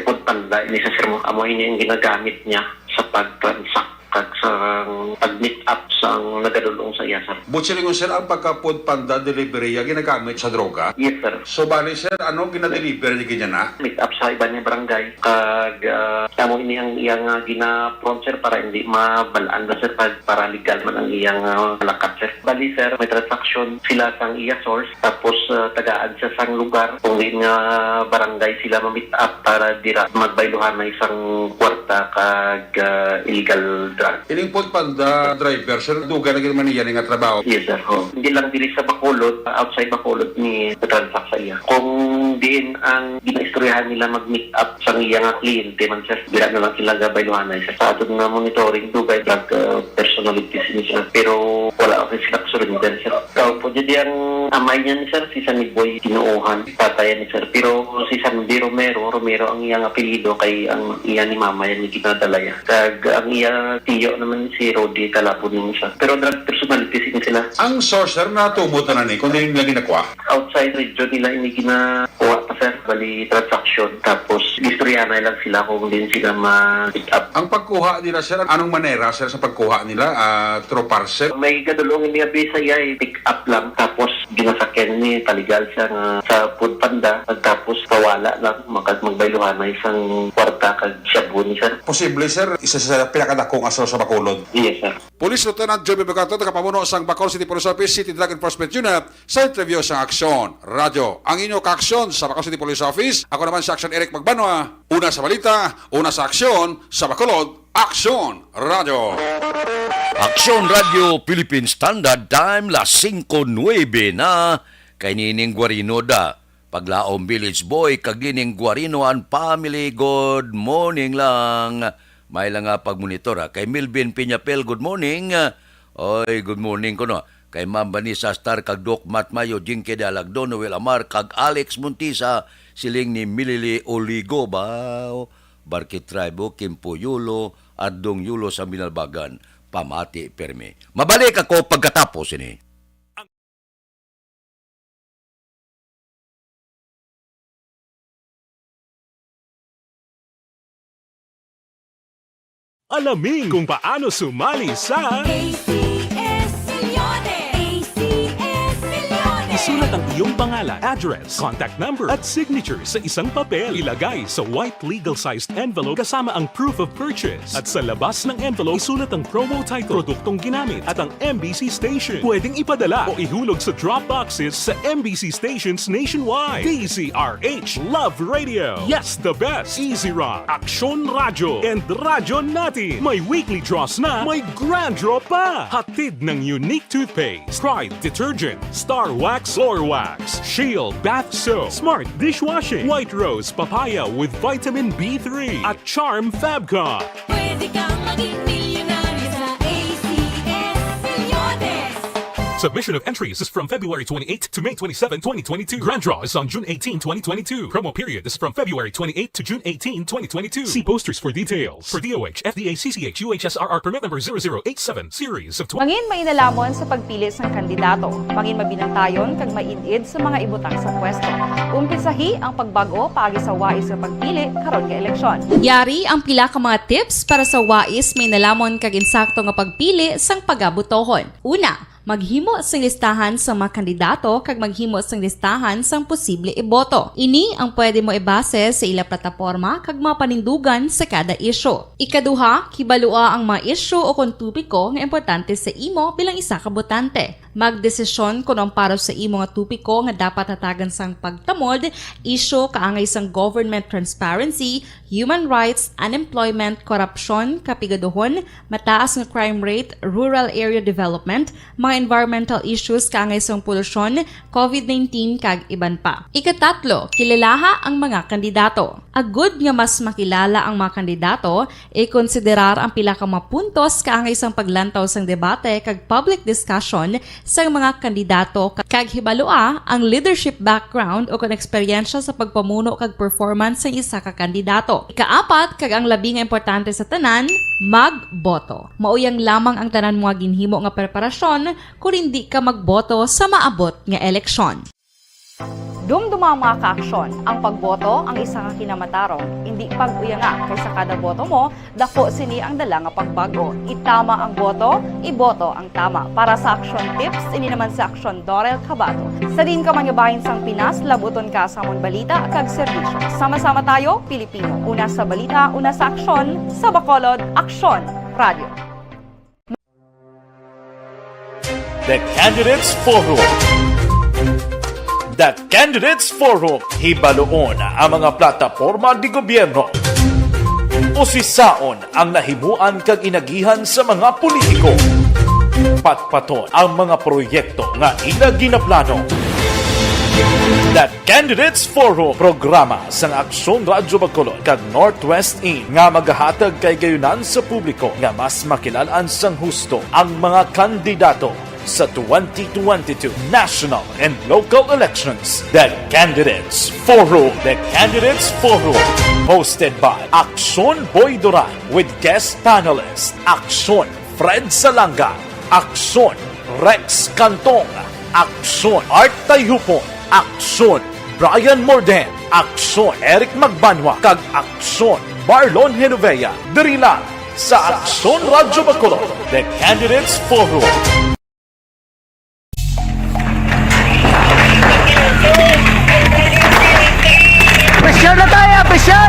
Food Panda ini siya, sir. Amo ini ang ginagamit niya sa pag-transact kag sa pag-meet up sang nagadul-ong sa iya, sir. Buot silingon, sir, ang pagka Food Panda delivery ya ginagamit sa droga? Yes, sir. So, bali, sir, ano ginadeliver niya ganyan na? Meet up sa iban nga barangay, kag, ah, amo ini ang iya nga gina-front, sir, para hindi mabalaan na, sir, pag paralegal man ang iyang, ah, lakat, sir. Bali, sir, may transaction sila sang iya source, tapos, ah, tagaan siya sang lugar kung diin nga barangay sila ma-meet up para dira magbayluhanay sang kwarta kag, ah, illegal drug. Ining Food Panda driver, sir, dugay na gid man niya ni nga trabaho? Yes, sir. Oh. Hindi lang diri sa Bacolod, outside Bacolod ni transact sa iya. Kung diin ang ginaistoryahan nila mag-meet up sang iya nga kliyente man, sir, dira na lang sila gabayluhanay, sir. Sa aton nga monitoring, dugay drug, ah, personalities ni, sir. Pero wala pa sila surrender, sir. Kaupo dyan ang amay niya ni, sir, si Sunny Boy Ginuuhan, tatay ni, sir. Pero si Sandy Romero, Romero ang iyang apelyido, kay ang iya ni mama yan, ni ginadala yan. Kag ang iya tiyo naman si Rodi Talabon ni, sir. Pero drug personalities ni sila. Ang source, sir, natumod na ni, kung diin nila ginakuha? Outside region nila ini ginakuha pa, sir. Bali, transaction. Tapos, istoryahanay lang sila kung diin sila ma-pick up. Ang pagkuha nila, sir, anong manera, sir, sa pagkuha nila? Ah, through parcel? May gadulong ini abi sa iya, eh, pick up lang. Tapos, ginasakyan ni, paligal siya nga sa Food Panda. Pagtapos, kawala lang, makag magbayluhanay sang kwarta kag shabu ni, sir. Posible, sir, isa sa pinakadako nga source sa Bacolod. Yes, sir. Police Lieutenant Joby Bugato, tagapamuno sang Bacolod City Police Office City Drug Enforcement Unit, sa interview sa Aksyon Radyo. Ang inyo kaaksyon sa Bacolod City Police Office, ako naman si Aksyon Eric Magbanwa. Una sa balita, una sa aksyon, sa Bacolod, Aksyon Radyo. Aksyon Radyo Philippine Standard Time, las singko nuebe na, kay Nining Guarino da. Paglaom Village Boy kag Nining Guarino and family, good morning lang. May lang nga pagmonitor, ha. Kay Melvin Piñapel, good morning. Oy, good morning kuno. Kay Ma'am Vanessa Star kag Doc Matt Mayo, Jinky Dalagdo, Noel Amar kag Alex Montisa, siling ni Milili Oligo, baw, Barkit Tribe, Kimpo Yulo, Ardong Yulo sa Binalbagan. Pamati pirmi. Mabalik ako pagkatapos ini. Alamin kung paano sumali sa A C S Milyones! A C S Milyones! Isulat ang iyong pangalan, address, contact number, at signature sa isang papel. Ilagay sa white legal-sized envelope kasama ang proof of purchase. At sa labas ng envelope, isulat ang promo title, produktong ginamit, at ang M B C station. Pwedeng ipadala o ihulog sa drop boxes sa M B C stations nationwide. D Z R H, Love Radio. Yes, the best. Easy Rock, Aksyon Radyo, and Radyo Natin. May weekly draws na, may grand draw pa. Hatid ng Unique Toothpaste, Pride Detergent, Star Wax Floor wax, Shield bath soap, Smart dishwashing, White Rose papaya with vitamin B three, at Charm Fabcon. Pwede kang maging milyonaryo sa A C S Milyones. Submission of entries is from February twenty-eighth to May twenty-seven, twenty twenty-two. Grand draw is on June eighteen, twenty twenty-two. Promo period is from February twenty-eighth to June eighteen, twenty twenty-two. See posters for details. For D O H, F D A, C C H, U H S R R permit number zero zero eight seven, series of twenty. Mangin mainalamon sa pagpili sang kandidato. Mangin mabinantayon kag maid-id sa mga ibutang sa pwesto. Umpisahi ang pagbag-o paagi sa wais nga pagpili karon nga eleksyon. Yari ang pila ka mga tips para sa wais, mainalamon kag insakto nga pagpili sang pagabotohon. Una, maghimo sing listahan sa mga kandidato kag maghimo sing listahan sang posible iboto. Ini ang pwede mo ibase sa ila plataporma kag mga panindugan sa kada isyu. Ikaduha, kibalua ang mga isyu o kon topiko nga importante sa imo bilang isa ka botante. Magdesisyon kon ang para sa imo nga topiko nga dapat hatagan sang pagtamod, isyu kaangay sang government transparency, human rights, unemployment, korupsyon, kapigaduhon, mataas nga crime rate, rural area development, mga environmental issues kaangay sang polusyon, covid nineteen, kag iban pa. Ikatatlo, kilalaha ang mga kandidato. Agud nga mas makilala ang mga kandidato, ikonsiderar ang pila ka mga puntos kaangay sang paglantaw sang debate kag public discussion sang mga kandidato, kag hibalua ang leadership background o kon eksperyensya sa pagpamuno kag performance sang isa ka kandidato. Ikaapat, kag ang labi nga importante sa tanan, magboto. Mao yang lamang ang tanan mo nga ginhimo nga preparasyon kon indi ka magboto sa maabot nga eleksyon. Dumduma ang mga kaaksyon. Ang pagboto ang isa ka kinamatarong. Indi pag-uyanga, kay sa kada boto mo, dako sini ang dala nga pagbag-o. Itama ang boto, iboto ang tama. Para sa action tips, ini naman si Action Dorel Cabato. Sa diin ka man nga bahin sang Pinas, labuton ka sa amon balita kag serbisyo. Sama-sama tayo, Pilipino. Una sa balita, una sa aksyon, sa Bacolod, Aksyon Radio. The Candidates Forum. The Candidates Forum, hibaluon ang mga plataporma ni gobyerno. Usisaon ang nahimuan kag inagihan sa mga politiko. Patpaton ang mga proyekto nga ila ginaplano. The Candidates Forum, programa sang Aksyon Radyo Bacolod kag Northwest In nga magahatag kay gayunan sa publiko nga mas makilalan sang husto ang mga kandidato sa twenty twenty-two national and local elections. The Candidates Forum. The Candidates Forum, hosted by Aksyon Boy Duran with guest panelist Aksyon Fred Salanga, Aksyon Rex Cantong, Aksyon Art Tayhupon, Aksyon Brian Morden, Aksyon Eric Magbanwa, kag Aksyon Marlon Genovea. Diri lang sa Aksyon Radyo Bacolod, The Candidates Forum. Pressure na tayo! Pressure!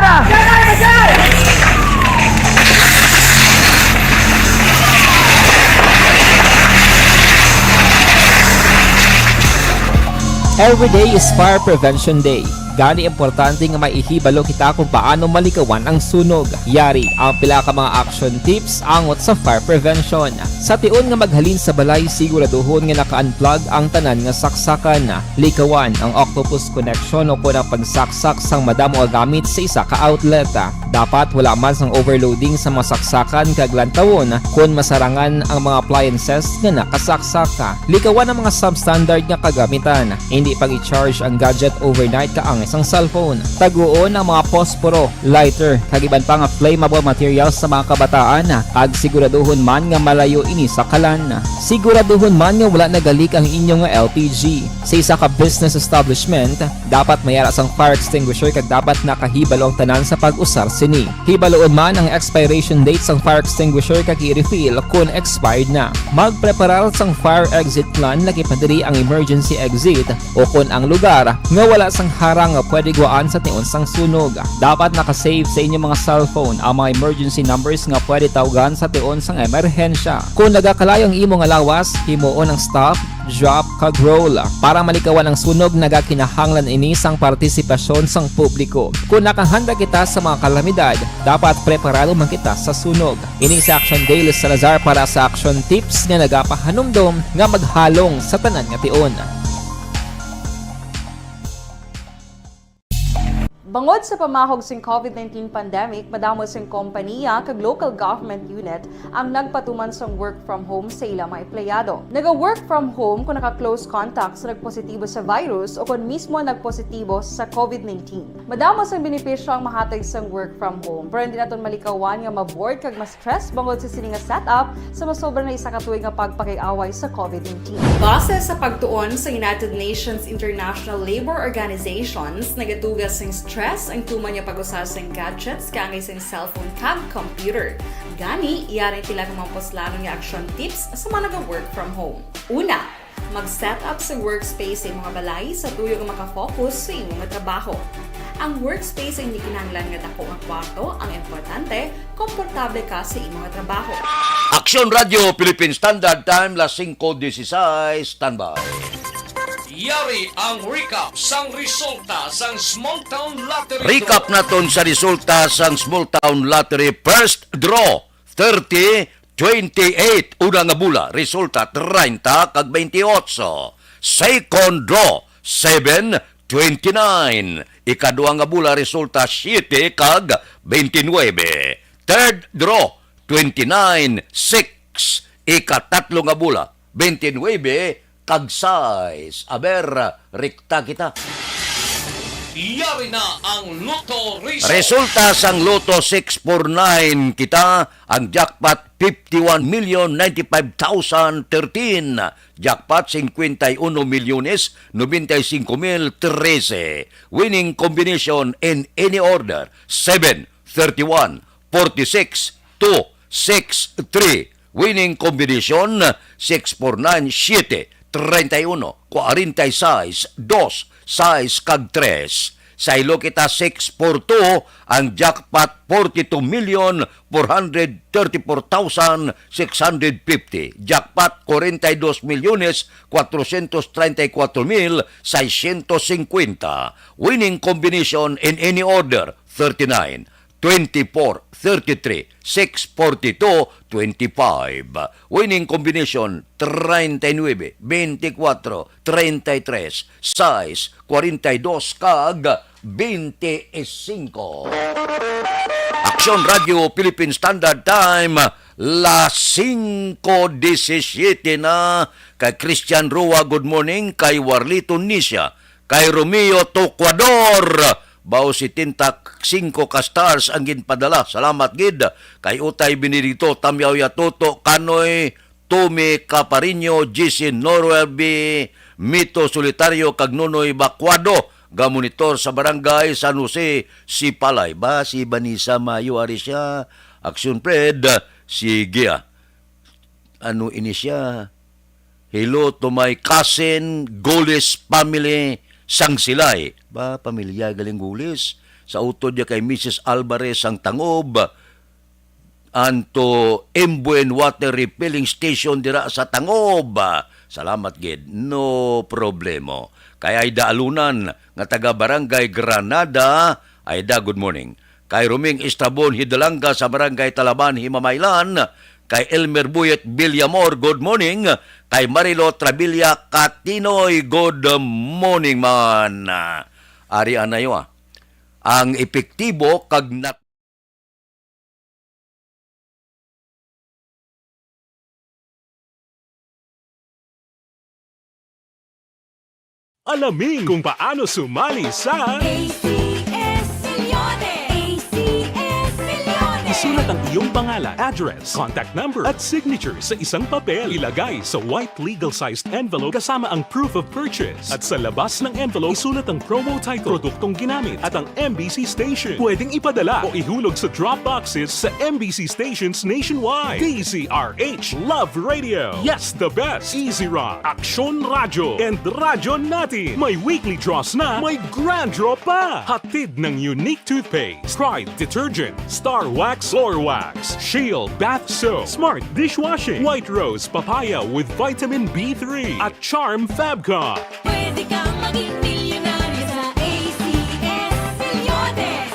Every day is Fire Prevention Day. Gani, importante nga maihibalo kita kung paano malikawan ang sunog. Yari ang pila ka mga action tips angot sa fire prevention. Sa tion nga maghalin sa balay, siguraduhon nga naka-unplug ang tanan nga saksakan. Likawan ang octopus connection o kon ang pagsaksak sang madamo nga gamit sa isa ka outlet. Dapat wala man sang overloading sa mga saksakan kag lantawon kon masarangan ang mga appliances nga nakasaksak. Likawan ang mga substandard nga kagamitan. Indi pag-i-charge ang gadget overnight kaangay sang cellphone. Taguon ang mga posporo, lighter, kag iban pa nga flammable materials sa mga kabataan, kag siguraduhon man nga malayo ini sa kalan. Siguraduhon man nga wala nagalik ang inyo nga L P G. Sa isa ka business establishment, dapat may ara sang fire extinguisher kag dapat nakahibalo ang tanan sa pag-usar sini. Hibaluon man ang expiration date sang fire extinguisher kag i-refill kon expired na. Magpreparar sang fire exit plan, lakip na diri ang emergency exit o kon ang lugar nga wala sang harang nga pwede guwaan sa tion sang sunog. Dapat naka-save sa inyo mga cellphone ang mga emergency numbers nga pwede tawgan sa tion sang emerhensya. Kon nagakalayo ang imo nga lawas, himuon ang stop, drop, kag roll. Para malikawan ang sunog, nagakinahanglan ini sang partisipasyon sang publiko. Kon nakahanda kita sa mga kalamidad, dapat preparado man kita sa sunog. Ini si Action Dale Salazar para sa Action Tips nga nagapahanumdom nga maghalong sa tanan nga tion. Bangod sa pamahog sing COVID nineteen pandemic, madamo sing kompaniya kag local government unit ang nagpatuman sang work from home sa ila mga empleyado. Naga-work from home kung naka-close contact sa nagpositibo sa virus o kon mismo nagpositibo sa COVID nineteen. Madamo sang benepisyo ang mahatag sang work from home, pero hindi naton malikawan nga ma-bored kag ma-stress bangod sa sini nga setup sa masobra na isa ka tuig nga pagpakig-away sa COVID nineteen. Base sa pagtuon sa United Nations International Labour Organizations, nagatuga sing stress ang tuman nga pag-usa sing gadgets kaangay sing cellphone kag computer. Gani, yari sila nga mga puslanon nga action tips sa mga naga-work from home. Una, mag-set up sa workspace sa imo nga balay sa tuyo nga makafocus sa imo nga trabaho. Ang workspace ay hindi kinahanglan nga dako nga kwarto, ang importante, komportable ka sa imo nga trabaho. Aksyon Radyo Philippine Standard Time, las singko dieciséis, standby. Yari ang recap sang resulta sang Small Town Lottery. Recap naton sa resulta sang Small Town Lottery first draw, thirty, twenty-eight, una nga bula, resulta treinta kag twenty-eight. Second draw, seven, twenty-nine. Ikadua nga bula, resulta siete kag twenty-nine. Third draw, twenty-nine, six. Ikatatlo nga bula, twenty-nine kag sais. Aber, rekta kita. Yari na ang Lotto Result. Resulta sang Lotto six four nine kita, ang jackpot fifty-one million ninety-five thousand thirteen, jackpot cincuenta y uno millones noventa y cinco mil trece. Winning combination in any order, seven, thirty-one, forty-six, two, six, three. Winning combination, six four nine, siete, treinta y uno, cuarenta y seis, dos, sais kag tres. Saylo kita, six four two, ang jackpot forty-two million four hundred thirty-four thousand six hundred fifty. Jackpot forty-dos milyones cuatrocientos treinta y cuatro mil seiscientos cincuenta. Winning combination in any order, thirty-nine, twenty-four, thirty-three, six forty-two, twenty-five. Winning combination, treinta y nueve, veinticuatro, treinta y tres, sais, cuarenta y dos, kag veinticinco. Aksyon Radyo Philippine Standard Time, las singko diecisiete na. Kay Christian Rua, good morning. Kay Warlito Nisha, kay Romeo Tocuador, bawo setenta singko ka stars ang ginpadala. Salamat gid. Kay Utay Benedicto, Tamyaw Yatoto, Kanoy, Tommy Caparinho, G C Norwell B, Mito Solitario, kag Nonoy Bacuado, gamonitor sa Barangay San Jose, Sipalay. Ba, si Vanessa Mayo, ari siya. Aksyon, Fred. Sige, ah. Ano ini siya? Hello to my cousin, Gulis family, sang Silay. Ba, pamilya galing Gulis. Sa utod niya kay Missus Alvarez sang Tangob, and to Imbuen Water Refilling Station dira sa Tangob. Salamat gid. No problemo. Kay Aida Alunan nga taga Barangay Granada. Aida, good morning. Kay Roming Estrabon Hidalanga sa Barangay Talaban, Himamaylan. Kay Elmer Buyet Villamor, good morning. Kay Marilo Trabilia Katinoy, good morning man. Ari anay, ah. Ang epektibo kag nat- Alamin kung paano sumali sa A C S Millones. A C S Millones. Isulat ang iyong pangalan, address, contact number, at signature sa isang papel. Ilagay sa white legal-sized envelope kasama ang proof of purchase. At sa labas ng envelope, isulat ang promo title, produktong ginamit, at ang M B C station. Pwedeng ipadala o ihulog sa drop boxes sa M B C stations nationwide. D Z R H Love Radio. Yes, the best. Easy Rock, Aksyon Radyo, and Radyo Natin. May weekly draws na, may grand draw pa. Hatid ng Unique Toothpaste, Pride Detergent, Star Wax Floor Wax, Shield Bath Soap, Smart Dishwashing, White Rose Papaya with Vitamin B three, at Charm Fabcon. Pwede kang maging milyonaryo sa A C S Millones.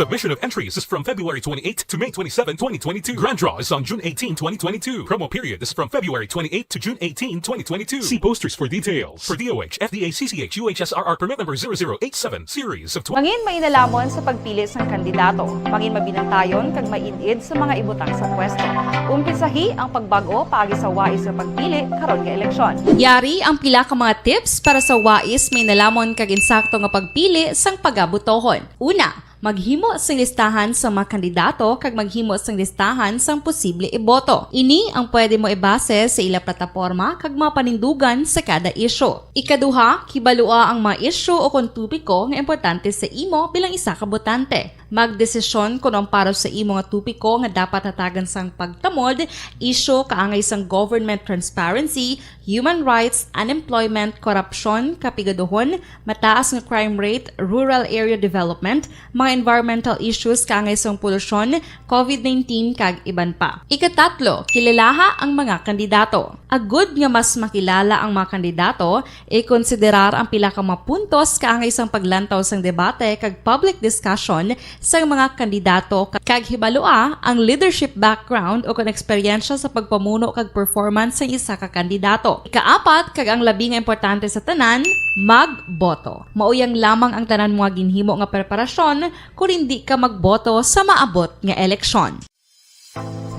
Submission of entries is from February twenty-eighth to May twenty-seven, twenty twenty-two. Grand draw is on June eighteen, twenty twenty-two. Promo period is from February twenty-eighth to June eighteen, twenty twenty-two. See posters for details. For D O H, F D A, C C H, U H S R R permit number zero zero eight seven, series of twenty. Mangin mainalamon sa pagpili sang kandidato. Mangin mabinantayon kag maid-id sa mga ibutang sa pwesto. Umpisahi ang pagbag-o paagi sa wais nga pagpili karon nga eleksyon. Yari ang pila ka mga tips para sa wais, mainalamon kag insakto nga pagpili sang pagabotohon. Una, maghimo sing listahan sa mga kandidato kag maghimo sing listahan sang posible iboto. Ini ang pwede mo ibase sa ila plataporma kag mga panindugan sa kada isyu. Ikaduha, kibalua ang mga isyu o kon topiko nga importante sa imo bilang isa ka botante. Magdesisyon kon ang para sa imo nga topiko nga dapat hatagan sang pagtamod, isyu kaangay sang government transparency, human rights, unemployment, korupsyon, kapigaduhon, mataas nga crime rate, rural area development, mga environmental issues kaangay sang polusyon, covid nineteen, kag iban pa. Ikatatlo, kilalaha ang mga kandidato. Agud nga mas makilala ang mga kandidato, ikonsiderar ang pila ka mga puntos kaangay sang paglantaw sang debate kag public discussion sang mga kandidato, kag hibalua ang leadership background o kon eksperyensya sa pagpamuno kag performance sang isa ka kandidato. Ikaapat, kag ang labi nga importante sa tanan, magboto. Mauyang lamang ang tanan mo nga ginhimo nga preparasyon kon indi ka magboto sa maabot nga eleksyon.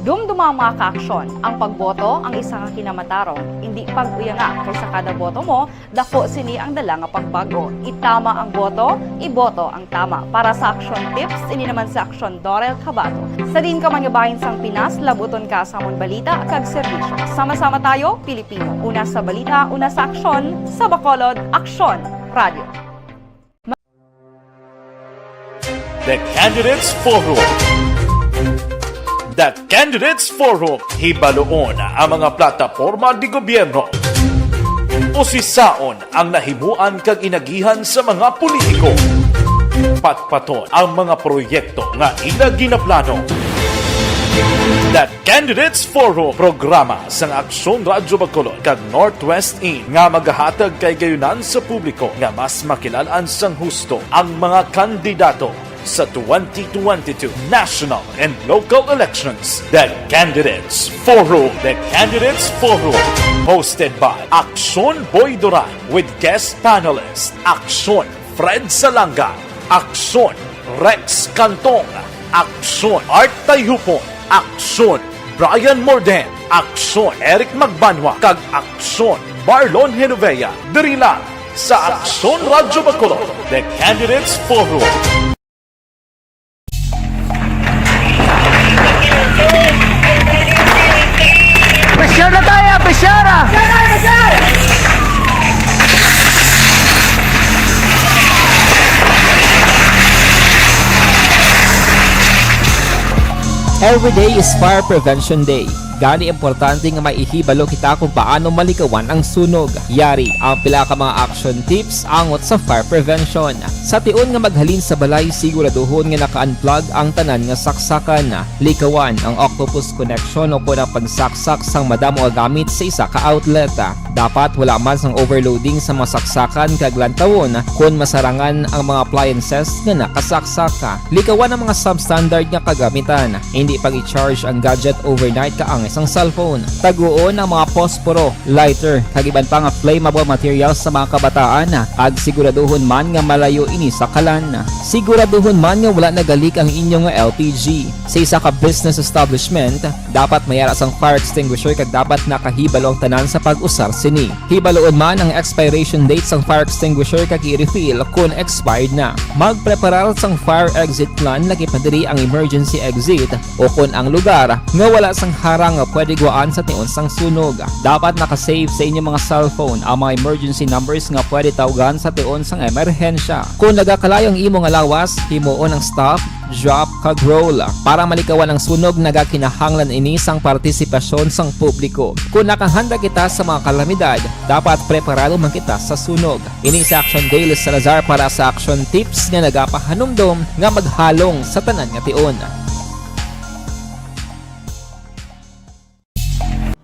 Dumduma ang mga kaaksyon. Ang pagboto ang isa ka kinamatarong. Indi pag-uyanga, kay sa kada boto mo, dako sini ang dala nga pagbag-o. Itama ang boto, iboto ang tama. Para sa Aksyon Tips, ini naman si Aksyon Dorel Cabato. Sa diin ka man nga bahin sang Pinas, labuton ka sa amon balita kag serbisyo. Sama-sama tayo, Pilipino. Una sa balita, una sa aksyon, sa Bacolod, Aksyon Radio. The Candidates Forum. The Candidates Forum, hibaluon ang mga plataporma de gobierno. Usisaon ang nahimuan kag inagihan sa mga politiko. Patpaton ang mga proyekto nga ila ginaplano. The Candidates Forum, programa sang Aksyon Radyo Bacolod kag Northwest In nga magahatag kay gayunan sa publiko nga mas makilal-an sang husto ang mga kandidato sa twenty twenty-two national and local elections. The Candidates Forum. The Candidates Forum, hosted by Aksyon Boy Duran with guest panelist Aksyon Fred Salanga, Aksyon Rex Cantong, Aksyon Art Tayhupon, Aksyon Brian Morden, Aksyon Eric Magbanwa, kag Aksyon Marlon Genovea, diri lang sa Aksyon Radyo Bacolod, The Candidates Forum. Pressure na tayo, pressure! Every day is Fire Prevention Day. Gani, importante nga maihibalo kita kung paano malikawan ang sunog. Yari ang pila ka mga action tips angot sa fire prevention. Sa tion nga maghalin sa balay, siguraduhon nga naka-unplug ang tanan nga saksakan. Likawan ang octopus connection o kon ang pagsaksak sang madamo nga gamit sa isa ka outlet. Dapat wala man sang overloading sa mga saksakan kag lantawon kon masarangan ang mga appliances nga nakasaksak. Likawan ang mga substandard nga kagamitan. Hindi pag-i-charge ang gadget overnight kaangay sang cellphone. Taguon ang mga posporo, lighter, kag iban pa nga flammable materials sa mga kabataan, kag siguraduhon man nga malayo ini sa kalan. Siguraduhon man nga wala nagalik ang inyo nga L P G. Sa isa ka business establishment, dapat may ara sang fire extinguisher kag dapat nakahibalo ang tanan sa pag-usar sini. Hibaluon man ang expiration date sang fire extinguisher kag i-refill kon expired na. Magpreparar sang fire exit plan, lakip na diri ang emergency exit o kon ang lugar nga wala sang harang nga pwede guwaan sa tion sang sunog. Dapat naka-save sa inyo mga cellphone ang mga emergency numbers nga pwede tawgan sa tion sang emerhensya. Kon nagakalayo ang imo nga lawas, himuon ang stop, drop, kag roll. Para malikawan ang sunog, nagakinahanglan ini sang partisipasyon sang publiko. Kon nakahanda kita sa mga kalamidad, dapat preparado man kita sa sunog. Ini si Action Dale Salazar para sa Action Tips nga nagapahanumdom nga maghalong sa tanan nga tion.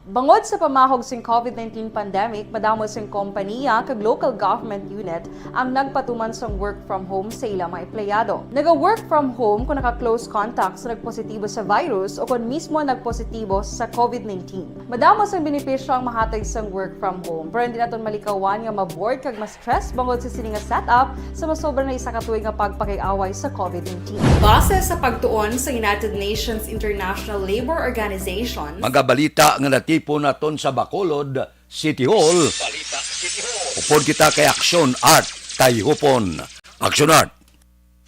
Bangod sa pamahog sing COVID nineteen pandemic, madamo sing kompaniya kag local government unit ang nagpatuman sang work from home sa ila mga empleyado. Naga-work from home kon naka-close contact sa nagpositibo sa virus o kon mismo nagpositibo sa COVID nineteen. Madamo sang benepisyo ang mahatag sang work from home, pero hindi naton malikawan nga ma-bored kag ma-stress bangod sa sini nga setup sa masobra na isa ka tuig nga pagpakig-away sa COVID nineteen. Base sa pagtuon sa United Nations International Labour Organization, Mga balita nga natipon naton sa Bacolod City Hall. Upod kita kay Action Art Tayhupon. Action Art.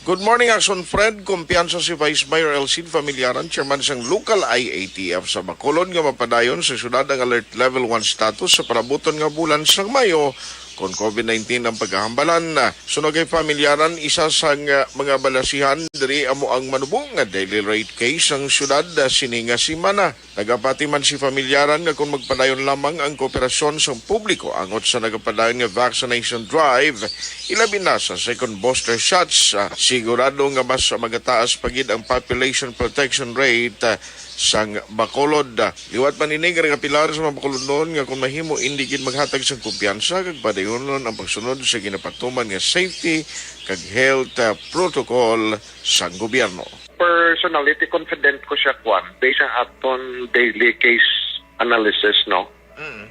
Good morning, Action Fred. Kumpiyansa si Vice Mayor Elcid Familiaran, chairman sang local I A T F sa Bacolod, nga mapadayon sa syudad ang Alert Level one status sa palabuton nga bulan sang Mayo, kon COVID nineteen ang pagkahambalan. Suno kay Familiaran, isa sang, ah, mga balasihan diri amo ang manubo nga daily rate case sang syudad, ah, sini nga semana. Nagapati man si Familiaran nga kon magpadayon lamang ang kooperasyon sang publiko angot sa nagapadayon nga vaccination drive, ilabi na sa second booster shots, ah, sigurado nga mas magataas pa gid ang population protection rate, ah, sang Bacolod. Liwat man ini, nagapilar sa mga Bacolodnon nga kon mahimo, indi gid maghatag sang kumpiyansa kag padayonon ang pagsunod sa ginapatuman nga safety kag health, ah, protocol sang gobyerno. Personality, confident ko siya, kwan, based sa aton daily case analysis, no? Mm.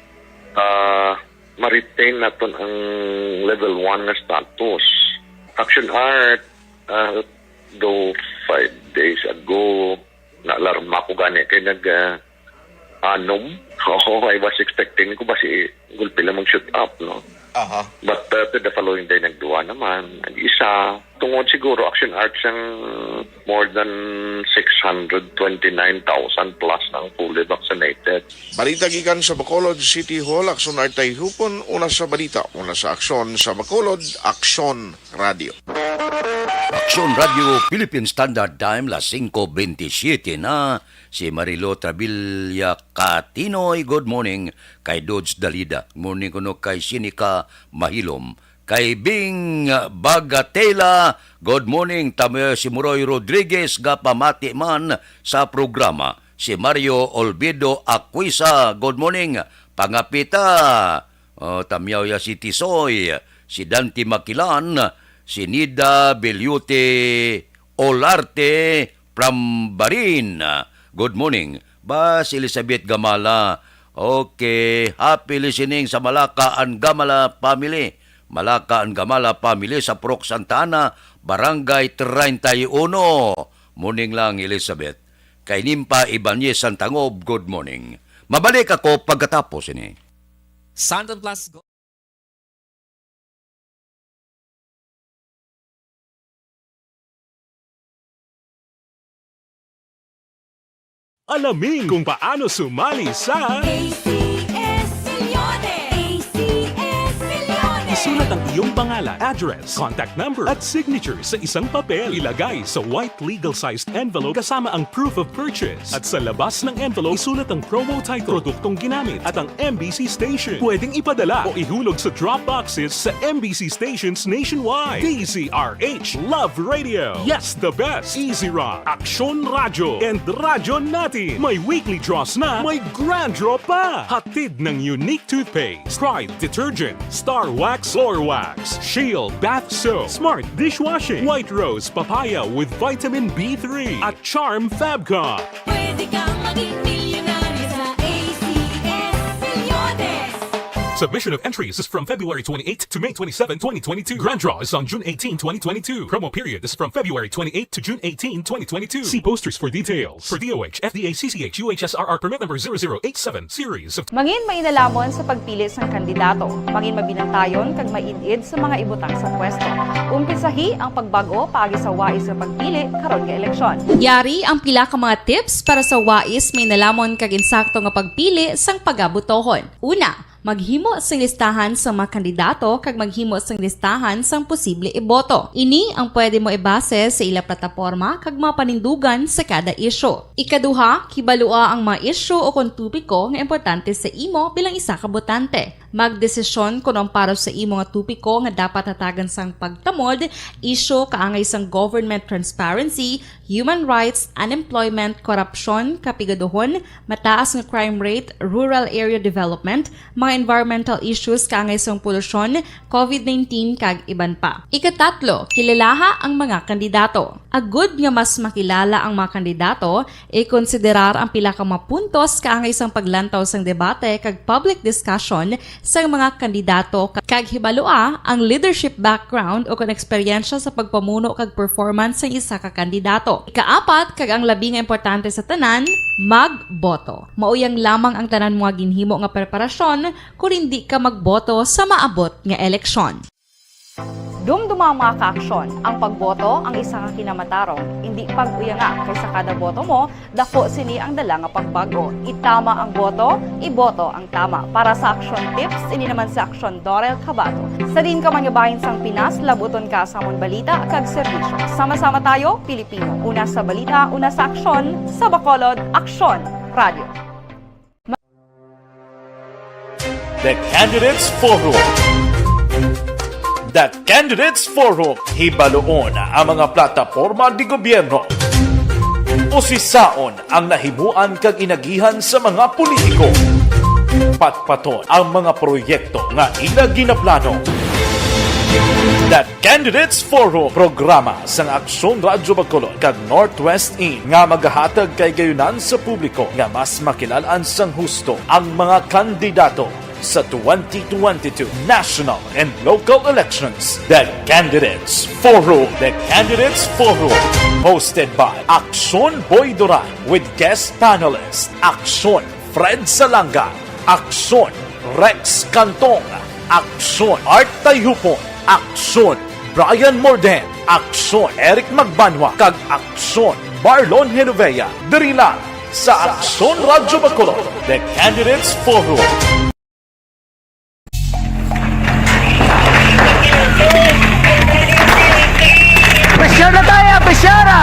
Ah, ma-retain naton ang level one nga status. Action Art, ah, do five days ago, naalarma ko gani kay nag, ah, anom. Oo, I was expecting ko ba si gulpi lang mag-shoot up, no? Aha. But, uh, to the following day, nagduwa naman, nag-isa. Tungod siguro, Action Arts, ang more than six hundred twenty-nine thousand plus na ang fully vaccinated. Balita gikan sa Bacolod City Hall, Action Art Tayhupon, una sa balita, una sa aksyon sa Bacolod, Action Radio. Action Radio Philippine Standard Time, las singko bentisiete na. Si Marilo Trabilia Katinoy, good morning. Kay Dodge Dalida, good morning kuno kay Sinica Mahilom. Kay Bing Bagatela, good morning. Tamo si Muroy Rodriguez, gapamati man sa programa. Si Mario Olvido Aquisa, good morning. Pangapita, oh, tamyaw ya si Tisoy, si Dante Makilan, si Nida Beliote Olarte from Barin. Good morning. Ba, si Elizabeth Gamala. Okay, happy listening sa Malaka and Gamala family. Malaka and Gamala family sa Purok Santa Ana, Barangay treinta y uno. Morning lang, Elizabeth. Kay Nimpa Ibanez Santangob, good morning. Mabalik ako pagkatapos ini. Santon Plus Go. Alamin kung paano sumali sa A C S Milyones! A C S Milyones! Isulat ang iyong pangalan, address, contact number, at signature sa isang papel. Ilagay sa white legal-sized envelope kasama ang proof of purchase. At sa labas ng envelope, isulat ang promo title, produktong ginamit, at ang M B C station. Pwedeng ipadala o ihulog sa drop boxes sa M B C stations nationwide. D Z R H Love Radio. Yes, the best. Easy Rock, Aksyon Radyo, and Radyo Natin. May weekly draws na, may grand draw pa. Hatid ng Unique Toothpaste, Pride Detergent, Star Wax Floor Wax, Shield Bath Soap, Smart Dishwashing, White Rose Papaya with Vitamin B three, at Charm Fab Cup. Pwede kang maging milyonaryo sa A C S Milyones. Submission of entries is from February twenty-eighth to May twenty-seven, twenty twenty-two. Grand draw is on June eighteen, twenty twenty-two. Promo period is from February twenty-eighth to June eighteen, twenty twenty-two. See posters for details. For D O H, F D A, C C H, U H S R R permit number zero zero eight seven, series of Mangin mainalamon sa pagpili sang kandidato. Mangin mabinantayon kag maid-id sa mga ibutang sa pwesto. Umpisahi ang pagbag-o paagi sa wais nga pagpili karon nga eleksyon. Yari ang pila ka mga tips para sa wais, mainalamon kag insakto nga pagpili sang pagabutohon. Una, maghimo sing listahan sa mga kandidato kag maghimo sing listahan sang posible iboto. Ini ang pwede mo ibase sa ila plataporma kag mga panindugan sa kada isyu. Ikaduha, kibalua ang mga isyu o kon topiko nga importante sa imo bilang isa ka botante. Magdesisyon kon ang para sa imo nga topiko nga dapat hatagan sang pagtamod, isyu kaangay sang government transparency, human rights, unemployment, korupsyon, kapigaduhon, mataas nga crime rate, rural area development, mga environmental issues kaangay sang polusyon, covid nineteen, kag iban pa. Ikatatlo, kilalaha ang mga kandidato. Agud nga mas makilala ang mga kandidato, ikonsiderar ang pila ka mga puntos kaangay sang paglantaw sang debate kag public discussion sang mga kandidato, kag hibalua ang leadership background o kon eksperyensya sa pagpamuno kag performance sang isa ka kandidato. Ikaapat, kag ang labi nga importante sa tanan, magboto. Mauyang lamang ang tanan mo nga ginhimo nga preparasyon kon hindi ka magboto sa maabot nga eleksyon. Dumduma, mga ka-aksyon, ang pagboto ang isa ka kinamatarong. Indi pag-uyanga, kay sa kada boto mo, dako sini ang dala nga pagbag-o. Itama ang boto, iboto ang tama. Para sa Aksyon Tips, ini naman si Aksyon Dorel Cabato. Sa diin ka man nga bahin sang Pinas, labuton ka sa amon balita kag serbisyo. Sama-sama tayo, Pilipino. Una sa balita, una sa aksyon, sa Bacolod, Aksyon Radio. The Candidates Forum. The Candidates Forum. Hibaluon ang mga plataporma di gobyerno. Usisaon ang nahimuan kag inagihan sa mga politiko. Patpaton ang mga proyekto nga ila ginaplano. The Candidates Forum, programa sang Aksyon Radyo Bacolod kag Northwest In, nga magahatag kay gayunan sa publiko nga mas makilal-an sang husto ang mga kandidato sa twenty twenty-two national and local elections. The Candidates Forum. The Candidates Forum, hosted by Aksyon Boy Duran with guest panelist Aksyon Fred Salanga, Aksyon Rex Cantong, Aksyon Art Tayhupon, Aksyon Brian Morden, Aksyon Eric Magbanwa, kag Aksyon Marlon Genovea, diri lang sa Aksyon Radyo Bacolod, The Candidates Forum. Pressure na tayo! Pressure na!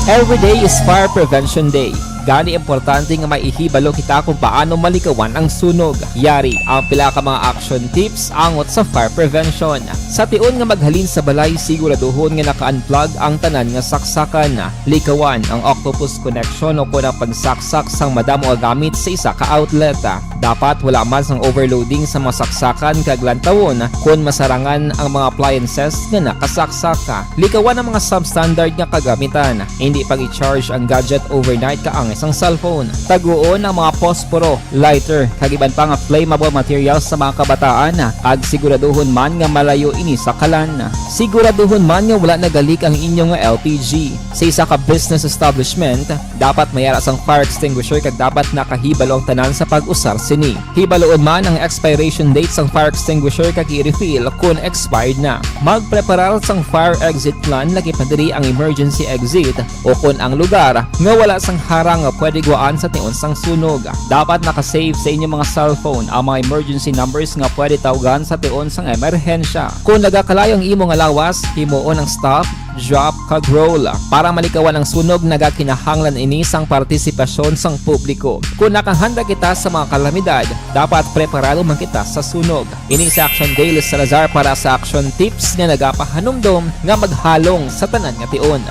Every day is Fire Prevention Day. Gani, importante nga may ihibalo kita kung paano malikawan ang sunog. Yari ang pila ka mga action tips angot sa fire prevention. Sa tion nga maghalin sa balay, siguraduhon nga naka-unplug ang tanan nga saksakan. Likawan ang octopus connection o kon ang pagsaksak sang madamo nga gamit sa isa ka outlet. Dapat wala man sang overloading sa mga saksakan kag lantawon kon masarangan ang mga appliances nga nakasaksak. Likawan ang mga substandard nga kagamitan. Hindi pag-i-charge ang gadget overnight kaangay sang cellphone. Taguon ang mga posporo, lighter, kag iban pa nga flammable materials sa mga kabataan, kag siguraduhon man nga malayo ini sa kalan. Siguraduhon man nga wala nagalik ang inyo nga L P G. Sa isa ka business establishment, dapat may ara sang fire extinguisher kag dapat nakahibalo ang tanan sa pag-usar sini. Hibaluon man ang expiration date sang fire extinguisher kag i-refill kon expired na. Magpreparar sang fire exit plan, lakip na diri ang emergency exit o kon ang lugar nga wala sang harang nga pwede guwaan sa tion sang sunog. Dapat naka-save sa inyo mga cellphone ang mga emergency numbers nga pwede tawgan sa tion sang emerhensya. Kon nagakalayo ang imo nga lawas, himuon ang stop, drop, kag roll. Para malikawan ang sunog, nagakinahanglan ini sang partisipasyon sang publiko. Kon nakahanda kita sa mga kalamidad, dapat preparado man kita sa sunog. Ini si Action Dale Salazar para sa Action Tips nga nagapahanumdom nga maghalong sa tanan nga tion.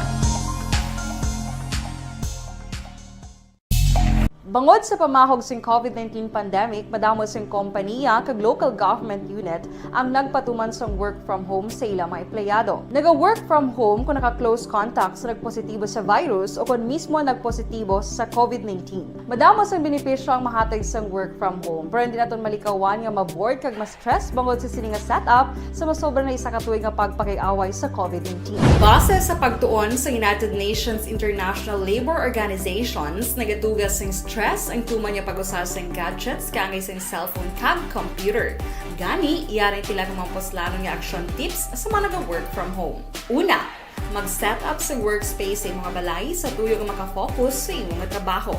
Bangod sa pamahog sing covid nineteen pandemic, madamo sing kompaniya kag local government unit ang nagpatuman sang work from home sa ila mga empleyado. Naga-work from home kung naka-close contact sa nagpositibo sa virus o kon mismo nagpositibo sa covid nineteen. Madamo sang benepisyo ang mahatag sang work from home, pero hindi naton malikawan nga ma-bored kag ma-stress bangod sa sini nga setup sa masobra na isa ka tuig nga pagpakig-away sa covid nineteen. Base sa pagtuon sa United Nations International Labor Organizations, nagatuga sing stress ang tuman nga pag-usar sing gadgets kaangay sing cellphone kag computer. Gani, yari ang pila ka mga puslanon nga action tips sa mga naga-work from home. Una, mag-set up sa workspace sa imong balay sa tuyo nga makafocus sa imong trabaho.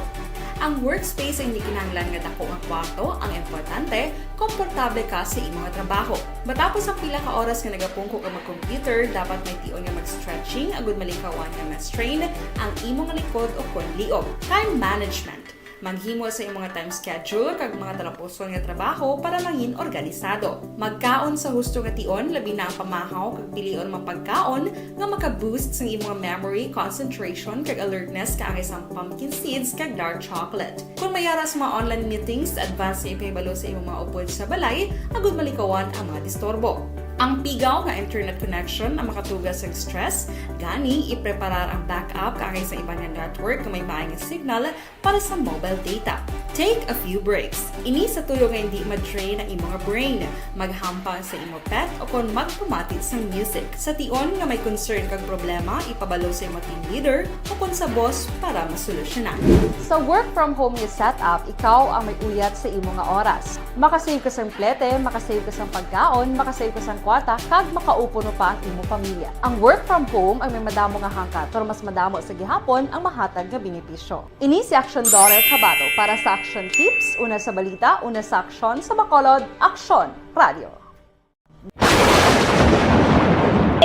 Ang workspace ay hindi kinahanglan nga dako nga kwarto, ang importante, komportable ka sa imong trabaho. Matapos ang pila ka oras nga nagapungko ka mag-computer, dapat may tion nga mag-stretching agud malikawan nga ma-strain ang imong likod o kon liog. Time management. Maghimo sa imong mga time schedule kag mga talapuson nga trabaho para mangin organisado. Magkaon sa husto nga tion, labi na ang pamahaw kag pilion mga pagkaon nga maka-boost sang imong memory, concentration, kag alertness kaangay sang pumpkin seeds kag dark chocolate. Kung may ara sa mga online meetings, advance nga ipahibalo sa imong mga upod sa balay agud malikawan ang mga disturbo. Ang pigaw nga internet connection ang makatuga sa stress, gani ipreparar ang backup kaangay sa iban nga network nga may maay nga signal para sa mobile data. Take a few breaks. Ini sa tuyo nga hindi ma-drain ang imong brain. Maghampang sa imo pet o kon magpamati sang music. Sa tion nga may concern kag problema, ipabalo sa imo team leader o kon sa boss para masolusyonan. Sa work from home nga setup, ikaw ang may uyat sa imo nga oras. Makasave ka sang plete, makasave ka sang pagkaon, makasave ka sang kwarta, kag makaupuno pa ang imo pamilya. Ang work from home ang may madamo nga hangkat, pero mas madamo sa gihapon ang mahatag nga benepisyo. Ini si Action Daughter Kabato para sa Action Tips, una sa balita, una sa aksyon, sa Bacolod, Aksyon Radio.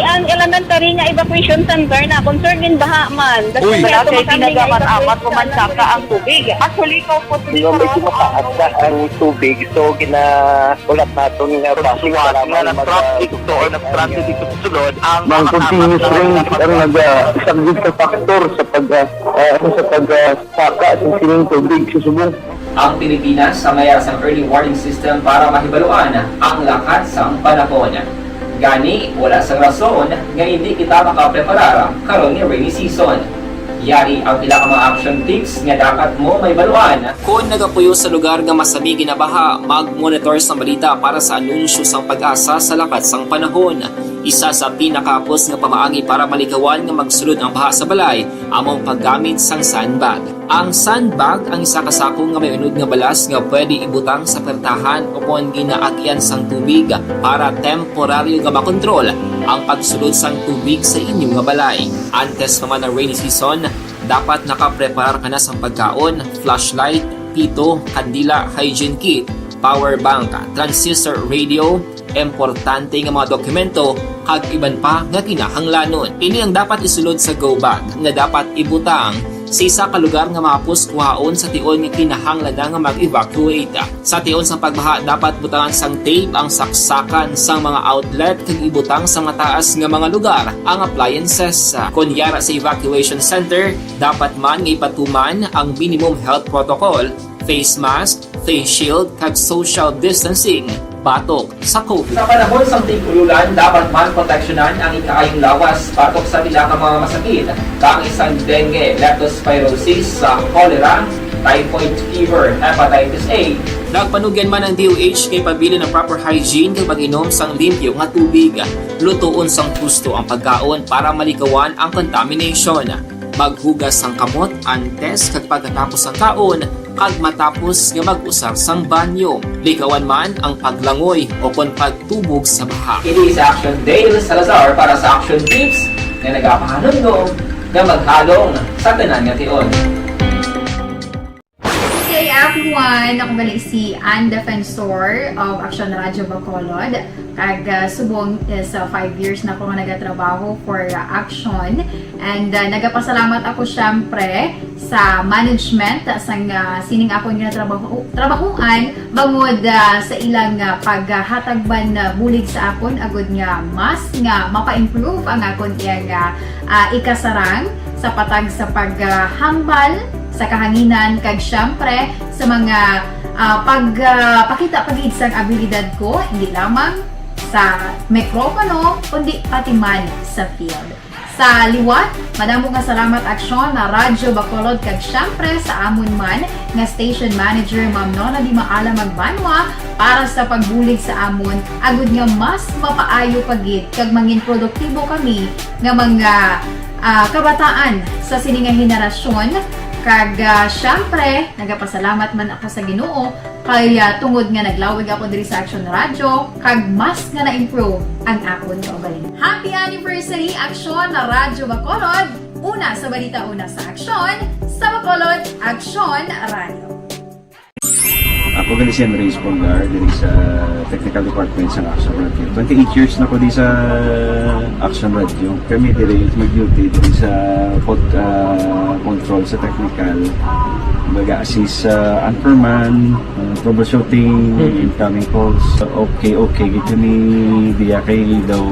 Ang elementary nga evacuation center na concern gin baha man. Uy. Wala kay pinagaman amat ko man saka ang tubig. Actually, ko po. Di ba may kumakaat na ang tubig? So, ginahulat naton nga flash flood nga nag-transit to or nag-transit dito sa sulod ang mga continuous rain ang nag-, ah, isang good factor sa pag, ah, ah, ano, sa pag, ah, saka sa sining tubig sa subong. Ang Pilipinas ang may sang early warning system para mahibaluan ang lakat sang panahon. Gani, wala sang rason nga hindi kita makapreparar karon nga rainy season. Yari ang pila ka mga action tips nga dapat mo mahibaluan. Kon nagapuyo sa lugar nga masami ginabaha, mag-monitor sa balita para sa anunsyo sang PAGASA sa lakat sang panahon. Isa sa pinakahapos nga pamaagi para malikawan nga magsulod ang baha sa balay amo ang paggamit sang sandbag. Ang sandbag ang isa ka sako nga may unod nga balas nga pwede ibutang sa pertahan o kon ginaagyan sang tubig para temporaryo nga makontrol ang pagsulod sang tubig sa inyo nga balay. Antes pa man ang rainy season, dapat nakapreparar ka na sang pagkaon, flashlight, pito, kandila, hygiene kit, power bank, transistor radio, importante nga mga dokumento, kag iban pa nga kinahanglanon. Ini ang dapat isulod sa go bag nga dapat ibutang sa isa ka lugar nga mahapos kuhaon sa tion nga kinahanglan na nga mag-evacuate. Sa tion sang pagbaha, dapat butangan sang tape ang saksakan sang mga outlet kag ibutang sa mataas nga mga lugar ang appliances. Kon yara sa evacuation center, dapat man nga ipatuman ang minimum health protocol, face mask, face shield, kag social distancing batok sa COVID. Sa panahon sang tig-ululan, dapat man proteksyonan ang ikaayong lawas batok sa pila ka mga masakit, kaangay sang dengue, leptospirosis, sa cholera, typhoid fever, hepatitis A. Nagpanugyan man ang D O H nga ipabilin ang proper hygiene kag pag-inom sang limpyo nga tubig. Lutoon sang husto ang pagkaon para malikawan ang contamination. Maghugas sang kamot antes kag pagkatapos sang kaon, kag matapos nga mag-usar sang banyo. Likawan man ang paglangoy o kon pagtubog sa baha. Ini si Action Dale Salazar para sa Action Tips nga nagapahanumdom nga maghalong sa tanan nga tion. Good day, everyone! Ako gali si Ann Defensor of Action Radio Bacolod. Kag, ah, subong is, ah, five years na ako nga nagatrabaho for, ah, Action. And, ah, nagapasalamat ako, syempre, sa management sang, ah, sining akon nga trabaho, trabahuan bangod, ah, sa ilang, ah, paghatag man, ah, bulig sa akon agud nga mas nga mapa-improve ang akon iyang, ah, ah, ikasarang sa patag sa paghambal sa kahanginan kag syempre sa mga, ah, pag, ah, pakita pa gid sang abilidad ko, hindi lamang sa mikropono, kundi pati man sa field. Sa liwat, madamo nga salamat, Aksyon, na Radyo Bacolod, kag syempre sa amon man nga station manager, Ma'am Nona Di Maala Magbanwa, para sa pagbulig sa amon, agud nga mas mapaayo pa gid kag mangin produktibo kami nga mga, ah, kabataan sa sini nga henerasyon. Kag, ah, syempre, nagapasalamat man ako sa Ginoo kay, ah, tungod nga naglawig ako diri sa Action Radio, kag mas nga na-improve ang akon kaugalingon. Happy anniversary, Action Radio Bacolod! Una sa balita, una sa aksyon, sa Bacolod, Action Radio. Ang Ako gali si Andres Polgar, diri sa technical department sa Action Radio. Twenty-eight years na ko di sa Action Radio. Kami diri mag-duty diri sa pod-, ah, control sa technical. Mag-assist sa anchorman, ah, troubleshooting, incoming calls. Okay, okay, gid kami diya kay daw,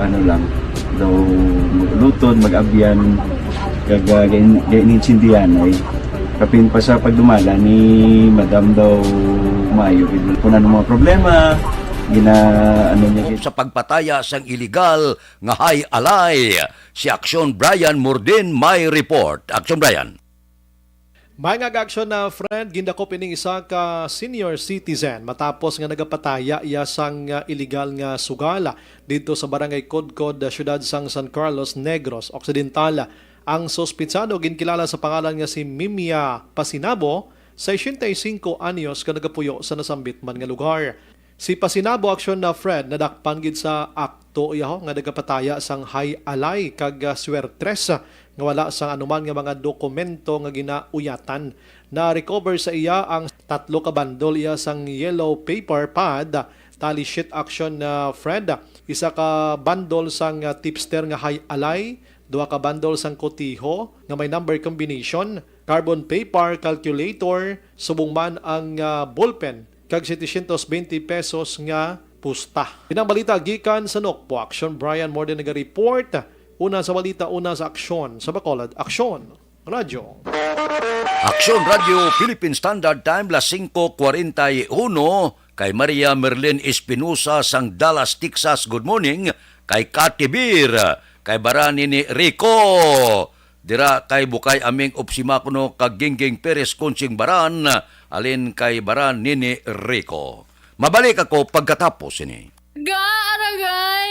ano lang, daw mag-ulutod, mag-abyan, kag, ah, gain-, gainintindihan ay. Kapin pa sa pagdumala ni Madam daw maayo gid. Kung ano mga problema, gina-, ano niya gid. Sa pagpataya sang iligal nga high alay, si Aksyon Brian Mordin may report. Aksyon Brian. May nga aksyon na, friend, gindakop ining isa ka senior citizen matapos nga nagapataya iya sang, ah, iligal nga sugal didto sa Barangay Codcod, ah, siyudad sang San Carlos, Negros Occidental. Ang suspitsado ginkilala sa pangalan nga si Mimia Pasinabo, sesenta y cinco anyos, nga nagapuyo sa nasambit man nga lugar. Si Pasinabo, aksyon na, friend, nadakpan gid sa akto iya ho nga nagapataya sang high alay kag, ah, swertres, ah, nga wala sang anuman nga mga dokumento nga ginauyatan. Na-recover sa iya ang tatlo ka bandol iya sang yellow paper pad, tali sheet, aksyon na, friend, isa ka bandol sang, ah, tipster nga high alay, duha ka bandol sang kotiho nga may number combination, carbon paper, calculator, subong man ang, ah, ballpen, kag setecientos bente pesos nga pusta. Inang balita gikan sa Nokpo Aksyon, Brian Morden naga-report. Una sa balita, una sa aksyon sa Bacolod Aksyon Radyo. Aksyon Radyo, Philippine Standard Time, las singko kwarenta y uno. Kay Maria Merlin Espinosa sang Dallas, Texas, good morning. Kay Kati Bir, kay Baran nini Rico. Dira kay Bukay Aming Upsimakuno kag Gingging Perez Kunsing Baran, alin kay Baran nini Rico. Mabalik ako pagkatapos ini. Ga, aragay!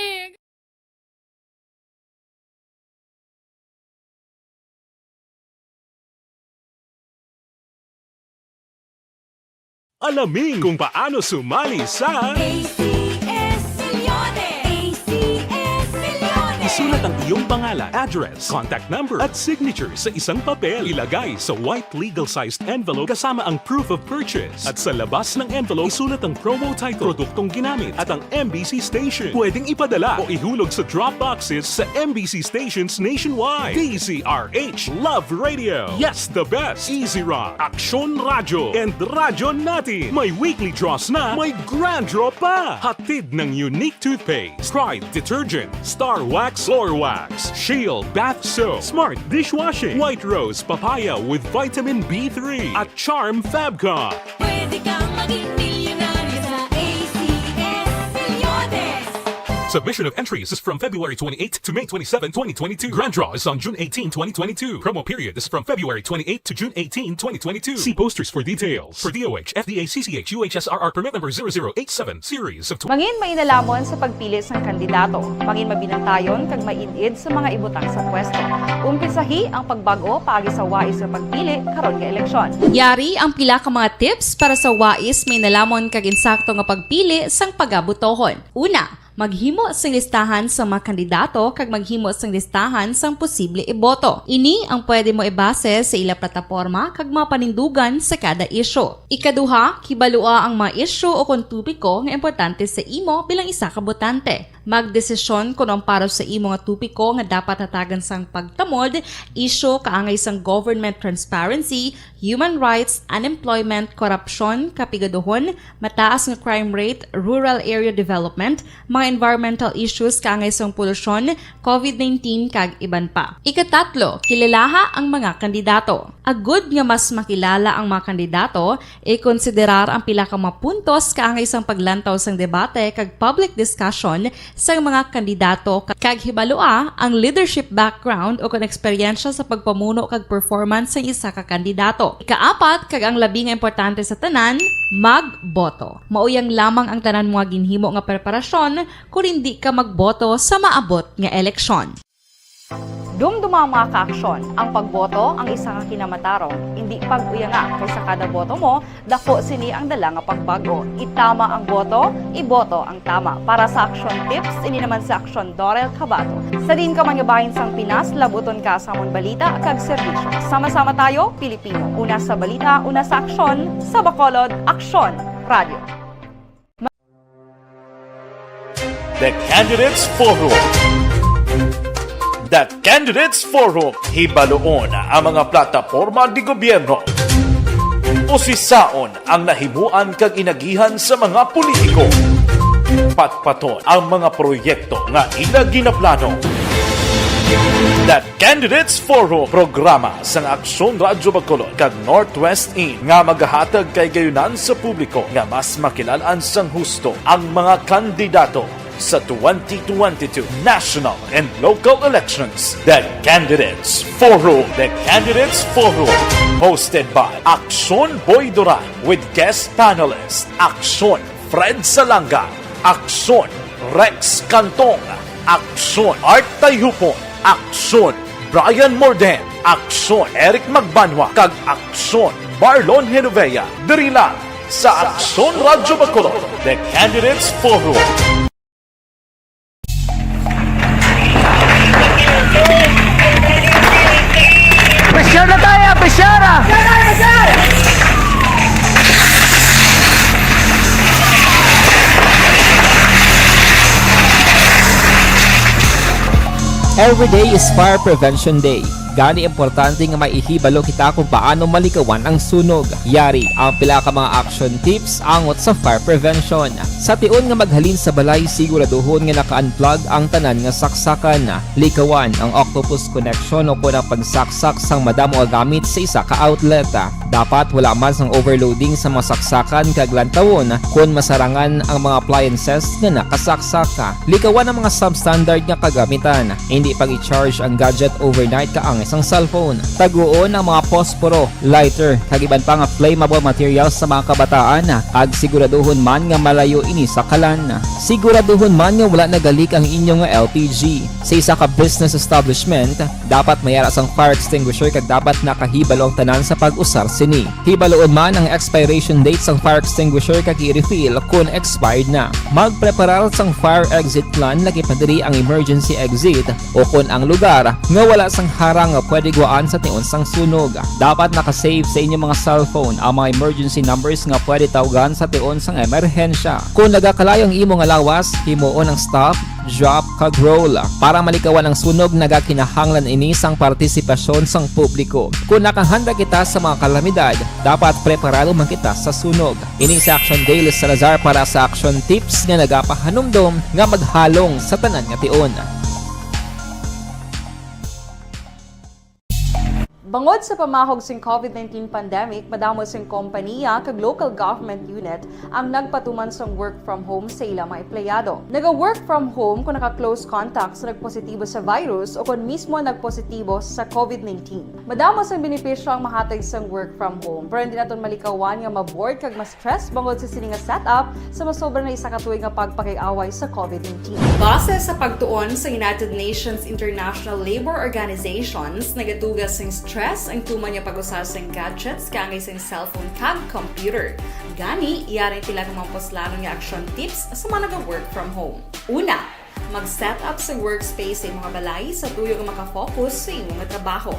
Alamin kung paano sumali sa A C S Milyones! A C S Milyones! Isulat ang iyong pangalan, address, contact number, at signature sa isang papel. Ilagay sa white legal-sized envelope kasama ang proof of purchase. At sa labas ng envelope, isulat ang promo title, produktong ginamit, at ang M B C station. Pwedeng ipadala o ihulog sa drop boxes sa M B C stations nationwide. D Z R H, Love Radio. Yes, the best. Easy Rock, Aksyon Radyo, and Radyo Natin. May weekly draws na, may grand draw pa. Hatid ng Unique Toothpaste, Pride Detergent, Star Wax Floor Wax, Shield Bath Soap, Smart Dishwashing, White Rose Papaya with Vitamin B three, at Charm Fabcon. Pwede kang maging milyonaryo sa A C S Milyones. Submission of entries is from February twenty-eight to May twenty-seven, twenty twenty-two. Grand draw is on June eighteen, twenty twenty-two. Promo period is from February twenty-eight to June eighteen, twenty twenty-two. See posters for details. For D O H, F D A, C C H, U H S R R permit number zero zero eight seven, series of tw- Mangin mainalhamon sa pagpili sang kandidato. Mangin mabinantayon kag maid-id sa mga ibutang sa pwesto. Umpisahi ang pagbag-o paagi sa wais nga pagpili karon nga eleksyon. Yari ang pila ka mga tips para sa wais, mainalhamon kag insakto nga pagpili sang pagabotohon. Una, maghimo sing listahan sa mga kandidato kag maghimo sing listahan sang posible iboto. Ini ang pwede mo ibase sa ila plataporma kag mga panindugan sa kada isyu. Ikaduha, kibalua ang mga isyu o kon topiko nga importante sa imo bilang isa ka botante. Magdesisyon kon ang para sa imo nga topiko nga dapat hatagan sang pagtamod, isyu kaangay sang government transparency, human rights, unemployment, korupsyon, kapigaduhon, mataas nga crime rate, rural area development, mga environmental issues kaangay sang polusyon, covid nineteen, kag iban pa. Ikatatlo, kilalaha ang mga kandidato. Agud nga mas makilala ang mga kandidato, ikonsiderar ang pila ka mga puntos kaangay sang paglantaw sang debate kag public discussion sang mga kandidato, kag hibalua ang leadership background o kon eksperyensya sa pagpamuno kag performance sang isa ka kandidato. Ikaapat, kag ang labi nga importante sa tanan, magboto. Mauyang lamang ang tanan mga ginhimo nga preparasyon kon indi ka magboto sa maabot nga eleksyon. Dumduma ang mga kaaksyon, ang pagboto ang isa ka kinamatarong, indi pag-uyanga, kay sa kada boto mo, dako sini ang dala nga pagbago. Itama ang boto, iboto ang tama. Para sa Aksyon Tips, ini naman si Aksyon Dorel Cabato. Sa diin ka man nga bahin sang Pinas, labuton ka sa amon balita kag serbisyo. Sama-sama tayo, Pilipino. Una sa balita, una sa aksyon, sa Bacolod, Aksyon Radio. The Candidates Forum. The Candidates Forum, hibaluon ang mga plataporma de gobierno. Usisaon ang nahimuan kag inagihan sa mga politiko. Patpaton ang mga proyekto nga ila ginaplano. The Candidates Forum, programa sang Aksyon Radyo Bacolod kag Northwest In nga magahatag kay gayunan sa publiko nga mas makilal-an sang husto ang mga kandidato sa twenty twenty-two national and local elections. The Candidates Forum. The Candidates Forum. Hosted by Aksyon Boy Duran with guest panelist Aksyon Fred Salanga, Aksyon Rex Cantong, Aksyon Art Tayhupon, Aksyon Brian Morden, Aksyon Eric Magbanwa, kag Aksyon Marlon Genovea. Diri lang sa Aksyon Radyo Bacolod, The Candidates Forum. Pressure na tayo, pressure ah! Every day is Fire Prevention Day. Gani, importante nga may ihibalo kita kung paano malikawan ang sunog. Yari ang pila ka mga action tips angot sa fire prevention. Sa tion nga maghalin sa balay, siguraduhon nga naka-unplug ang tanan nga saksakan. Likawan ang octopus connection o kon ang pagsaksak sang madamo nga gamit sa isa ka outlet. Dapat wala man sang overloading sa mga saksakan kag lantawon kon masarangan ang mga appliances nga nakasaksak. Likawan ang mga substandard nga kagamitan. Hindi pag-i-charge ang gadget overnight kaangay sang cellphone. Taguon ang mga posporo, lighter, kag iban pa nga flammable materials sa mga kabataan, kag siguraduhon man nga malayo ini sa kalan. Siguraduhon man nga wala nagalik ang inyo nga L P G. Sa isa ka business establishment, dapat may ara sang fire extinguisher kag dapat nakahibalo ang tanan sa pag-usar sini. Hibaluon man ang expiration date sang fire extinguisher kag i-refill kon expired na. Magpreparar sang fire exit plan, lakip na diri ang emergency exit o kon ang lugar nga wala sang harang nga pwede guwaan sa tion sang sunog. Dapat naka-save sa inyo mga cellphone ang mga emergency numbers nga pwede tawgan sa tion sang emerhensya. Kon nagakalayo ang imo nga lawas, himuon ang stop, drop, kag roll. Para malikawan ang sunog, nagakinahanglan ini sang partisipasyon sang publiko. Kon nakahanda kita sa mga kalamidad, dapat preparado man kita sa sunog. Ini si Action Dale Salazar para sa Action Tips nga nagapahanumdom nga maghalong sa tanan nga tion. Bangod sa pamahog sing COVID nineteen pandemic, madamo sing kompanya kag local government unit ang nagpatuman sang work from home sa ila mga empleyado. Naga-work from home kon naka-close contact sa nagpositibo sa virus o kon mismo nagpositibo sa COVID nineteen. Madamo sang benepisyo ang mahatag sang work from home, pero hindi naton malikawan nga ma-bored kag ma-stress bangod sa sini nga setup sa masobra na isa ka tuig nga pagpakig-away sa COVID nineteen. Base sa pagtuon sa United Nations International Labour Organizations, nagaduga sing stress ang tuman nga pag-usa sing gadgets kaangay sing cellphone kag computer. Gani, yari pila ka mga puslanon nga action tips sa mga naga-work from home. Una, mag-set up sa workspace sa imong balay sa tuyo nga makafocus sa imo nga trabaho.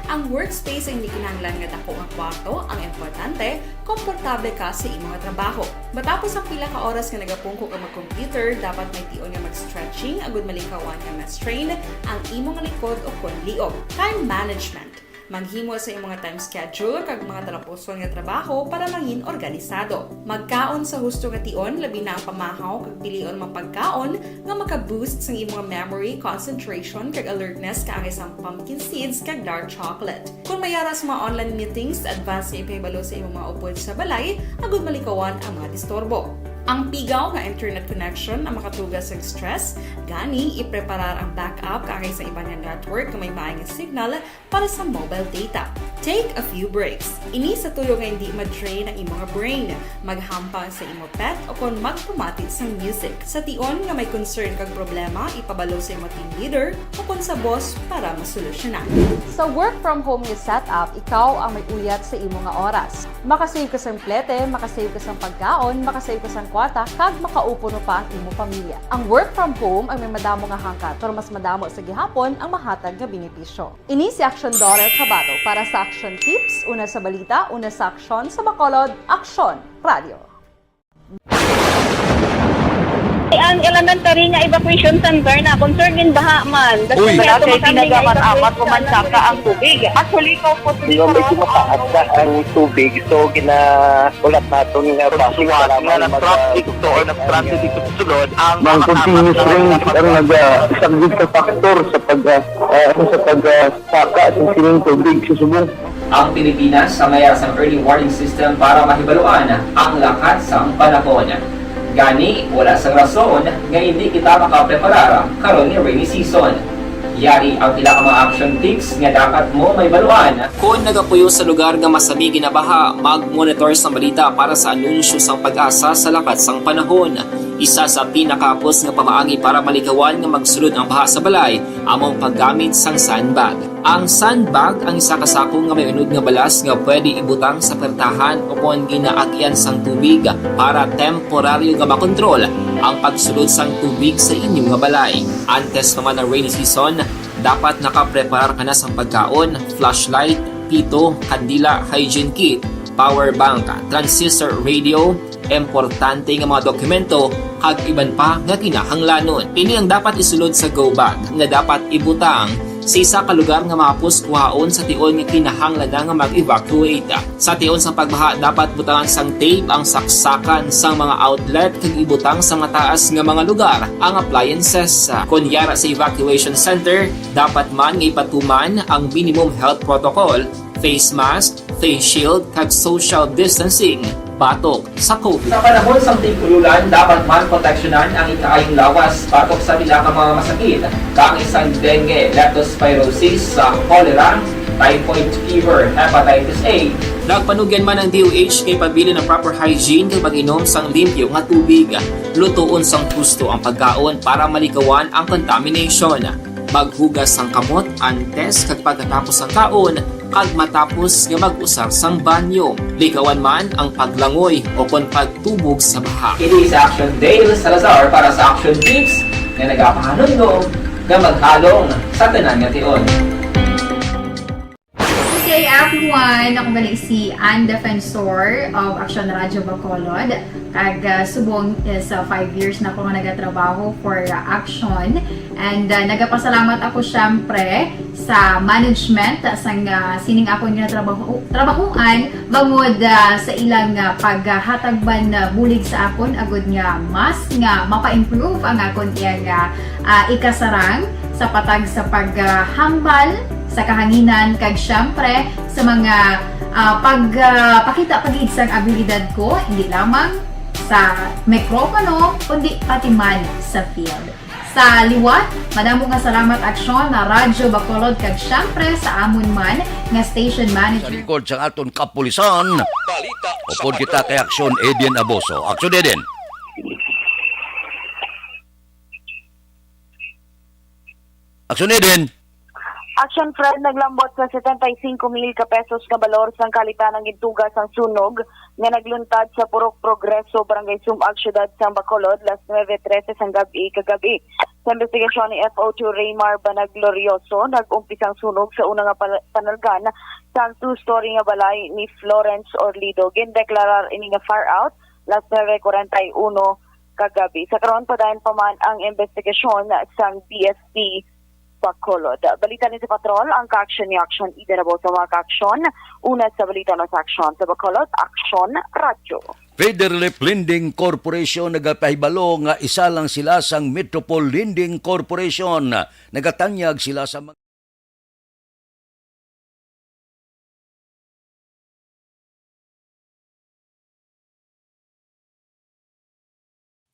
Ang workspace ay hindi kinahanglan nga dako nga kwarto, ang importante, komportable ka sa imo nga trabaho. Matapos ang pila ka oras nga nagapungko ka mag-computer, dapat may tion nga mag-stretching agud malikawan nga ma-strain ang imo nga likod o kon liog. Time management. Maghimo sa imong time schedule kag mga talapuson nga trabaho para mangin organisado. Magkaon sa husto nga tion, labi na ang pamahaw, kag pilion mga pagkaon nga maka-boost sang imong memory, concentration, kag alertness, kaangay sang pumpkin seeds kag dark chocolate. Kon may ara sa mga online meetings, advance nga ipahibalo sa imong mga upod sa balay agud malikawan ang mga disturbo. Ang pigaw nga internet connection ang makatuga sa stress, gani ipreparar ang backup kaangay sa iban nga network nga may maay nga signal para sa mobile data. Take a few breaks. Ini sa tuyo nga hindi ma-drain ang imo nga brain, maghampang sa imo pet o kon magpamati sang music. Sa tion nga may concern kag problema, ipabalo sa imo team leader o kon sa boss para masolusyonan. Sa work from home nga setup, ikaw ang may uyat sa imo nga oras. Makasave ka sang plete, makasave ka sang pagkaon, makasave ka sang kwarta, kag makaupo pa ang imo pamilya. Ang work from home ang may madamo nga hangkat, pero mas madamo sa gihapon ang mahatag nga benepisyo. Ini si Action Daughter Kabato para sa Action Tips, una sa balita, una sa aksyon, sa Bacolod, Aksyon Radio. Ang elementary nga evacuation center na concerned in baha man. Uy, wala kay tinaga man amat o mansaka ang tubig. Actually, ko po. Di ba, medyo mataas na ang tubig, so ginaulat naton nga basi suwat nga nag-traffic to or nag-transit dito sa sulod ang mga continuous rain ang nagasaglit sa factor sa pag, ah, ah, sa pag, ah, saka sa sining tubig sa subong. Ang Pilipinas sa mayar sang early warning system para mahibaluan ang lakat sang panahon. Gani, wala sang rason nga hindi kita makapreparar karon nga rainy season. Yari ang pila ka mga action tips nga dapat mo mahibaluan. Kon nagapuyo sa lugar nga masami ginabaha, mag-monitor sang balita para sa anunsyo sang PAGASA sa lakat sang panahon. Isa sa pinakahapos nga pamaagi para malikawan nga magsulod ang baha sa balay amo ang paggamit sang sandbag. Ang sandbag ang isa ka sako nga may unod nga balas nga pwede ibutang sa pertahan o kon ginaagian sang tubig para temporaryo nga makontrol ang pagsulod sang tubig sa inyo nga balay. Antes pa man ang rainy season, dapat nakapreparar ka na sang pagkaon, flashlight, pito, kandila, hygiene kit, power bank, transistor radio, importante nga mga dokumento, kag iban pa nga kinahanglanon. Ini ang dapat isulod sa go bag nga dapat ibutang sa isa ka lugar nga mahapos kuhaon sa tion nga kinahanglan na nga mag-evacuate. Sa tion sang pagbaha, dapat butangan sang tape ang saksakan sang mga outlet kag ibutang sa mataas nga mga lugar ang appliances. Kon yara sa evacuation center, dapat man nga ipatuman ang minimum health protocol, face mask, face shield, kag social distancing batok sa COVID. Sa panahon sang tig-ululan, dapat man proteksyonan ang ikaayong lawas batok sa pila ka mga masakit, kaangay sang dengue, leptospirosis, sa cholera, typhoid fever, hepatitis A. Nagpanugyan man ang D O H nga ipabilin ang proper hygiene kag pag-inom sang limpyo nga tubig. Lutoon sang husto ang pagkaon para malikawan ang contamination. Maghugas sang kamot antes kag pagkatapos sang kaon, kag matapos nga mag-usar sang banyo. Likawan man ang paglangoy o kon pagtubog sa baha. Ini si Action Dale Salazar para sa Action Tips nga nagapahanumdom nga maghalong sa tanan nga tion. Good day, everyone! Ako gali si Ann Defensor of Action Radyo Bacolod. Kag, ah, subong is, ah, five years na ako nga nagatrabaho for, ah, Action. And, ah, nagapasalamat ako, syempre, sa management sang, ah, sining akon nga trabaho, trabahuan, bangod, ah, sa ilang, ah, paghatag man, ah, bulig sa akon, agud nga mas nga mapa-improve ang akon iyang, ah, ah, ikasarang sa patag sa paghambal sa kahanginan, kag syempre sa mga, ah, pag, ah, pakita pa gid sang abilidad ko, hindi lamang sa mikropono, kundi pati man sa field. Sa liwat, madamo nga salamat, Aksyon, na Radyo Bacolod, kag syempre sa amon man nga station manager. Sa likod sang aton kapulisan, balita sa upod kita kay Aksyon Eden Aboso. Aksyon Eden. Aksyon Eden. Action Fred, naglambot sa setenta y cinco mil ka pesos nga balor sang kalitan ang gintuga sang sunog nga nagluntad sa Purok Progreso, Barangay Sumag, Siyudad sang Bacolod, las nuebe trese sang gab-i kagabi. Sa investigasyon ni F O two Raymar Banag Glorioso, nag-umpisa ang sunog sa una nga pal-, panalgan sang two-story nga balay ni Florence Orlido. Gindeklarar ini nga fire out las nuebe kuwarenta y uno kagabi. Sa karon, padayon pa man ang investigasyon sang D S P Bacolod. Balita ni sa Patrol, ang ka-action ni Action Eden Aboso, mga ka-action. Una sa balita na sa Action sa Bacolod, Action Radyo. Federal Lending Corporation nagapahibalo nga isa lang sila sang Metropole Lending Corporation. Nagatanyag sila sa mga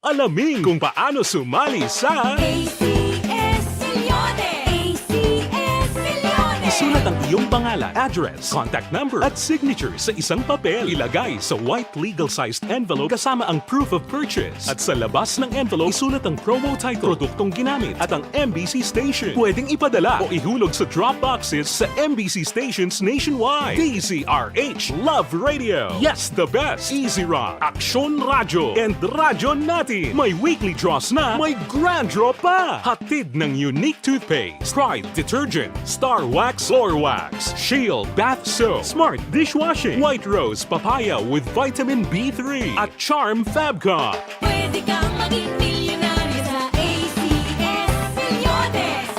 Alamin kung paano sumali sa A C S Milyones! A C S Milyones! Isulat ang iyong pangalan, address, contact number, at signature sa isang papel. Ilagay sa white legal-sized envelope kasama ang proof of purchase. At sa labas ng envelope, isulat ang promo title, produktong ginamit, at ang M B C station. Pwedeng ipadala o ihulog sa drop boxes sa M B C stations nationwide. D Z R H Love Radio. Yes, the best. Easy Rock, Aksyon Radyo, and Radyo Natin. May weekly draws na, may grand draw pa. Hatid ng Unique Toothpaste, Pride Detergent, Star Wax Floor Wax, Shield Bath Soap, Smart Dishwashing, White Rose Papaya with Vitamin B three, at Charm Fabcon. Pwede kang maging milyonaryo sa A C S Milyones.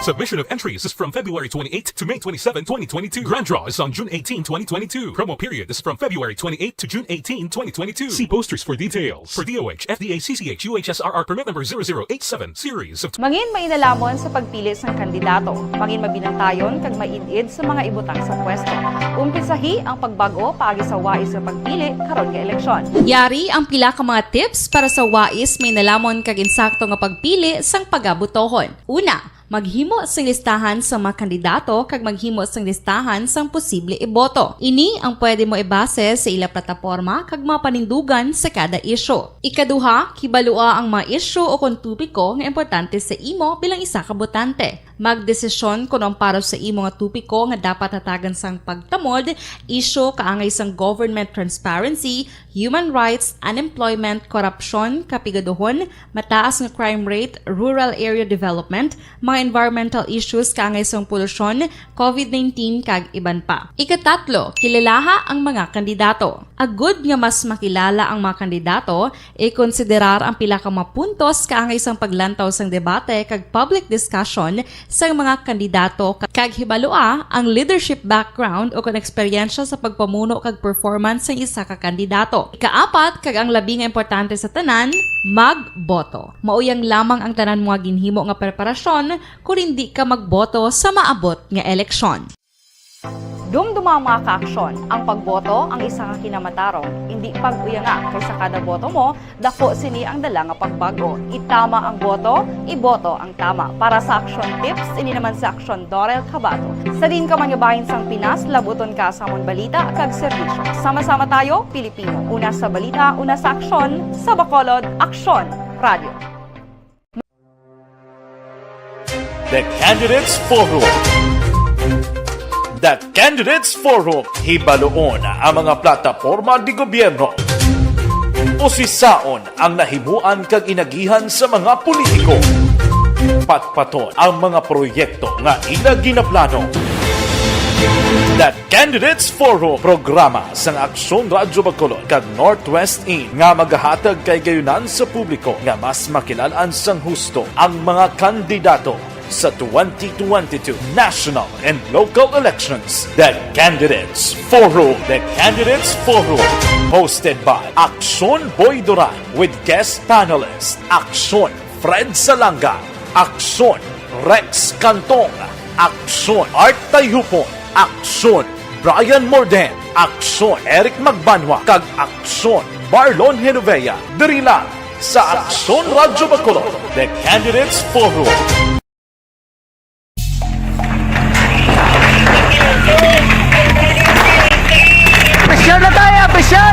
Submission of entries is from February twenty-eighth to May twenty-seven, twenty twenty-two. Grand draw is on June eighteen, twenty twenty-two. Promo period is from February twenty-eighth to June eighteen, twenty twenty-two. See posters for details. For D O H, F D A, C C H, U H S R R permit number zero zero eight seven, series of Mangin mainalamon sa pagpili sang kandidato. Mangin mabinantayon kag maid-id sa mga ibutang sa pwesto. Umpisahi ang pagbag-o paagi sa wais nga pagpili karon nga eleksyon. Yari ang pila ka mga tips para sa wais, mainalamon kag insakto nga pagpili sang pagabotohon. Una, maghimo sing listahan sa mga kandidato kag maghimo sing listahan sang posible iboto. Ini ang pwede mo ibase sa ila plataporma kag mga panindugan sa kada isyu. Ikaduha, kibalua ang mga isyu o kon topiko nga importante sa imo bilang isa ka botante. Magdesisyon kon ang para sa imo nga topiko nga dapat hatagan sang pagtamod, isyu kaangay sang government transparency, human rights, unemployment, korupsyon, kapigaduhon, mataas nga crime rate, rural area development, mga environmental issues kaangay sang polusyon, covid nineteen, kag iban pa. Ikatatlo, kilalaha ang mga kandidato. Agud nga mas makilala ang mga kandidato, ikonsiderar ang pila ka mga puntos kaangay sang paglantaw sang debate kag public discussion sang mga kandidato, ka-, kag hibalua ang leadership background o kon eksperyensya sa pagpamuno kag performance sang isa ka kandidato. Ikaapat, kag ang labi nga importante sa tanan, magboto. Mao yang lamang ang tanan mo nga ginhimo nga preparasyon kon indi ka magboto sa maabot nga eleksyon. Dumduma ang mga kaaksyon. Ang pagboto ang isa ka kinamatarong. Indi pag-uyanga, kay sa kada boto mo, dako sini ang dala nga pagbag-o. Itama ang boto, iboto ang tama. Para sa aksyon tips, ini naman si Aksyon Dorel Cabato. Sa diin ka man nga bahin sang Pinas, labuton ka sa amon balita kag serbisyo. Sama-sama tayo, Pilipino. Una sa balita, una sa aksyon, sa Bacolod, Aksyon Radio. The Candidates Forum. The Candidates Forum, hibaluon ang mga plataporma de gobyerno. Usisaon ang nahimuan kag inagihan sa mga politiko. Patpaton ang mga proyekto nga ila ginaplano. The Candidates Forum, programa sang Aksyon Radyo Bacolod kag Northwest In nga magahatag kay gayunan sa publiko nga mas makilal-an sang husto ang mga kandidato sa twenty twenty-two national and local elections. The Candidates Forum. The Candidates Forum, hosted by Aksyon Boy Duran with guest panelist Aksyon Fred Salanga, Aksyon Rex Cantong, Aksyon Art Tayhupon, Aksyon Brian Morden, Aksyon Eric Magbanwa, kag Aksyon Marlon Genovea. Diri lang sa Aksyon Radyo Bacolod, The Candidates Forum. Pressure na tayo, pressure!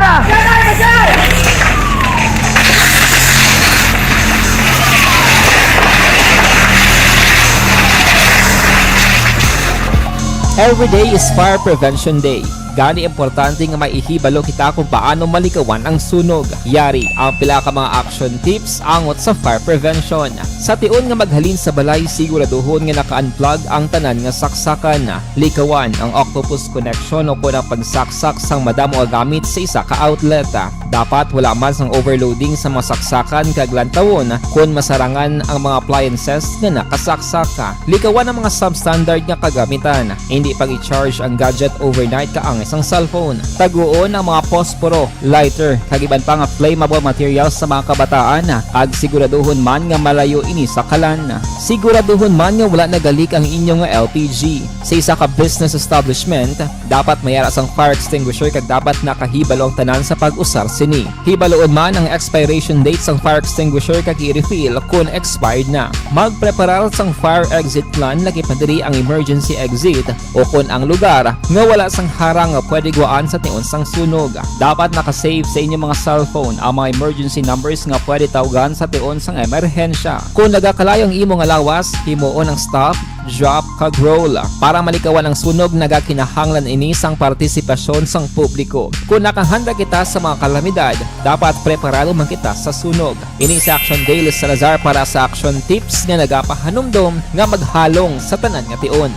Every day is Fire Prevention Day. Gani, importante nga maihibalo kita kung paano malikawan ang sunog. Yari ang pila ka mga action tips angot sa fire prevention. Sa tion nga maghalin sa balay, siguraduhon nga naka-unplug ang tanan nga saksakan. Likawan ang octopus connection o kon ang pagsaksak sang madamo nga gamit sa isa ka outlet. Dapat wala man sang overloading sa mga saksakan kag lantawon kon masarangan ang mga appliances nga nakasaksak. Likawan ang mga substandard nga kagamitan. Indi pag-i-charge ang gadget overnight kaangay sang cellphone. Taguon ang mga posporo, lighter, kag iban pa nga flammable materials sa mga kabataan, kag siguraduhon man nga malayo ini sa kalan. Siguraduhon man nga wala nagalik ang inyo nga L P G. Sa isa ka business establishment, dapat may ara sang fire extinguisher kag dapat nakahibalo ang tanan sa pag-usar Sini, hibaluon man ang expiration date sang fire extinguisher kag i-refill kon expired na. Magpreparar sang fire exit plan, labi pa diri ang emergency exit, o kon ang lugar nga wala sang harang nga pwede guwaan sa tion sang sunog. Dapat naka-save sa inyo mga cellphone ang mga emergency numbers nga pwede tawgan sa tion sang emerhensya. Kon nagakalayo ang imo nga lawas, himuon ang stop, drop, kag roll. Para malikawan ang sunog, nagakinahanglan ini sang partisipasyon sang publiko. Kon nakahanda kita sa mga kalamidad, dapat preparado man kita sa sunog. Ini si Action Dale Salazar para sa Action Tips nga nagapahanumdom nga maghalong sa tanan nga tion.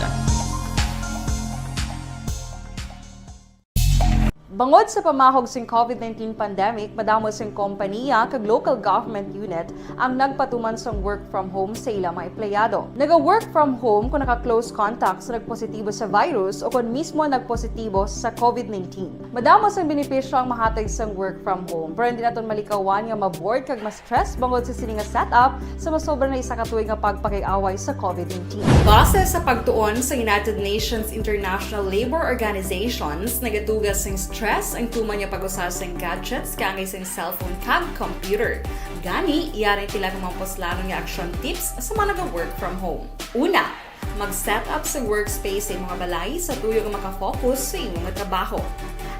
Bangod sa pamahog sing COVID nineteen pandemic, madamo sing kompaniya kag local government unit ang nagpatuman sang work from home sa ila mga empleyado. Naga-work from home kung naka-close contact sa nagpositibo sa virus o kon mismo nagpositibo sa COVID nineteen. Madamo sang benepisyo ang mahatag sang work from home, pero hindi naton malikawan nga ma-bored kag ma-stress bangod sa sini nga setup sa masobra na isa ka tuig nga pagpakig-away sa COVID nineteen. Base sa pagtuon sa United Nations International Labor Organizations, nagatuga sing stress ang tuman nga pag-usa sing gadgets kaangay sing cellphone kag computer. Gani, yari ang pila ka mga puslanon nga action tips sa mga naga-work from home. Una, mag-set up sa workspace sa imong balay sa tuyo nga makafocus sa imong trabaho.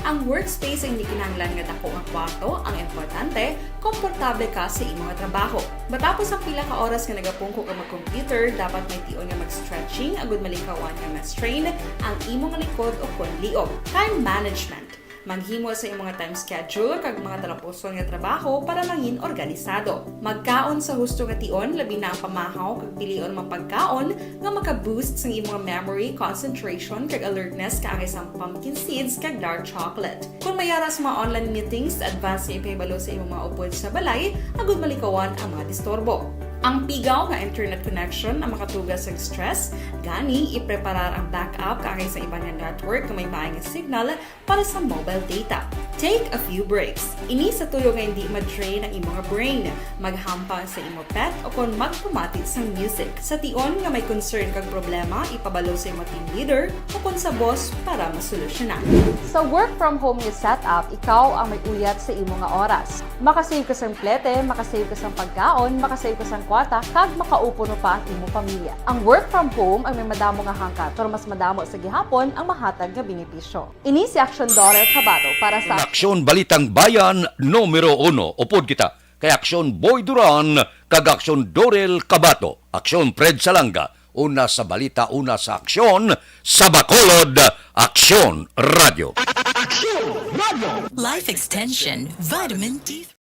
Ang workspace ay hindi kinahanglan nga dako nga kwarto, ang importante, komportable ka sa imong trabaho. Matapos ang pila ka oras nga nagapungko ka mag-computer, dapat may tion nga mag-stretching agud malikawan nga ma-strain ang imong likod o kon liog. Time management. Maghimo sa imong time schedule kag mga talapuson nga trabaho para mangin organisado. Magkaon sa husto nga tion, labi na ang pamahaw kag pilion mga pagkaon nga maka-boost sang imong memory, concentration, kag alertness kaangay sang pumpkin seeds kag dark chocolate. Kon may ara sa mga online meetings, advance nga ipahibalo sa imong mga upod sa balay agud malikawan ang mga disturbo. Ang pigaw nga internet connection ang makatuga sang stress, gani ipreparar ang backup kaangay sa iban nga network nga may maay nga signal para sa mobile data. Take a few breaks. Ini sa tuyo nga hindi ma-drain ang imong brain. Maghampang sa imo pet o kon magpamati sang music. Sa tion nga may concern kag problema, ipabalo sa imo team leader o kon sa boss para masolusyonan. Sa work from home nga setup, ikaw ang may uyat sa imo nga oras. Makasave ka sang plete, makasave ka sang pagkaon, makasave ka sang kwarta, kag makaupo pa ang imo pamilya. Ang work from home ang may madamo nga hangkat, pero mas madamo sa gihapon ang mahatag nga benepisyo. Ini si Aksyon Dorel Cabato para sa Aksyon Balitang Bayan numero uno. Upod kita kay Aksyon Boy Duran kag Aksyon Dorel Cabato. Aksyon Fred Salanga, una sa balita, una sa aksyon, sa Bacolod, Aksyon Radio. Aksyon Radio. Life Extension, Vitamin D three.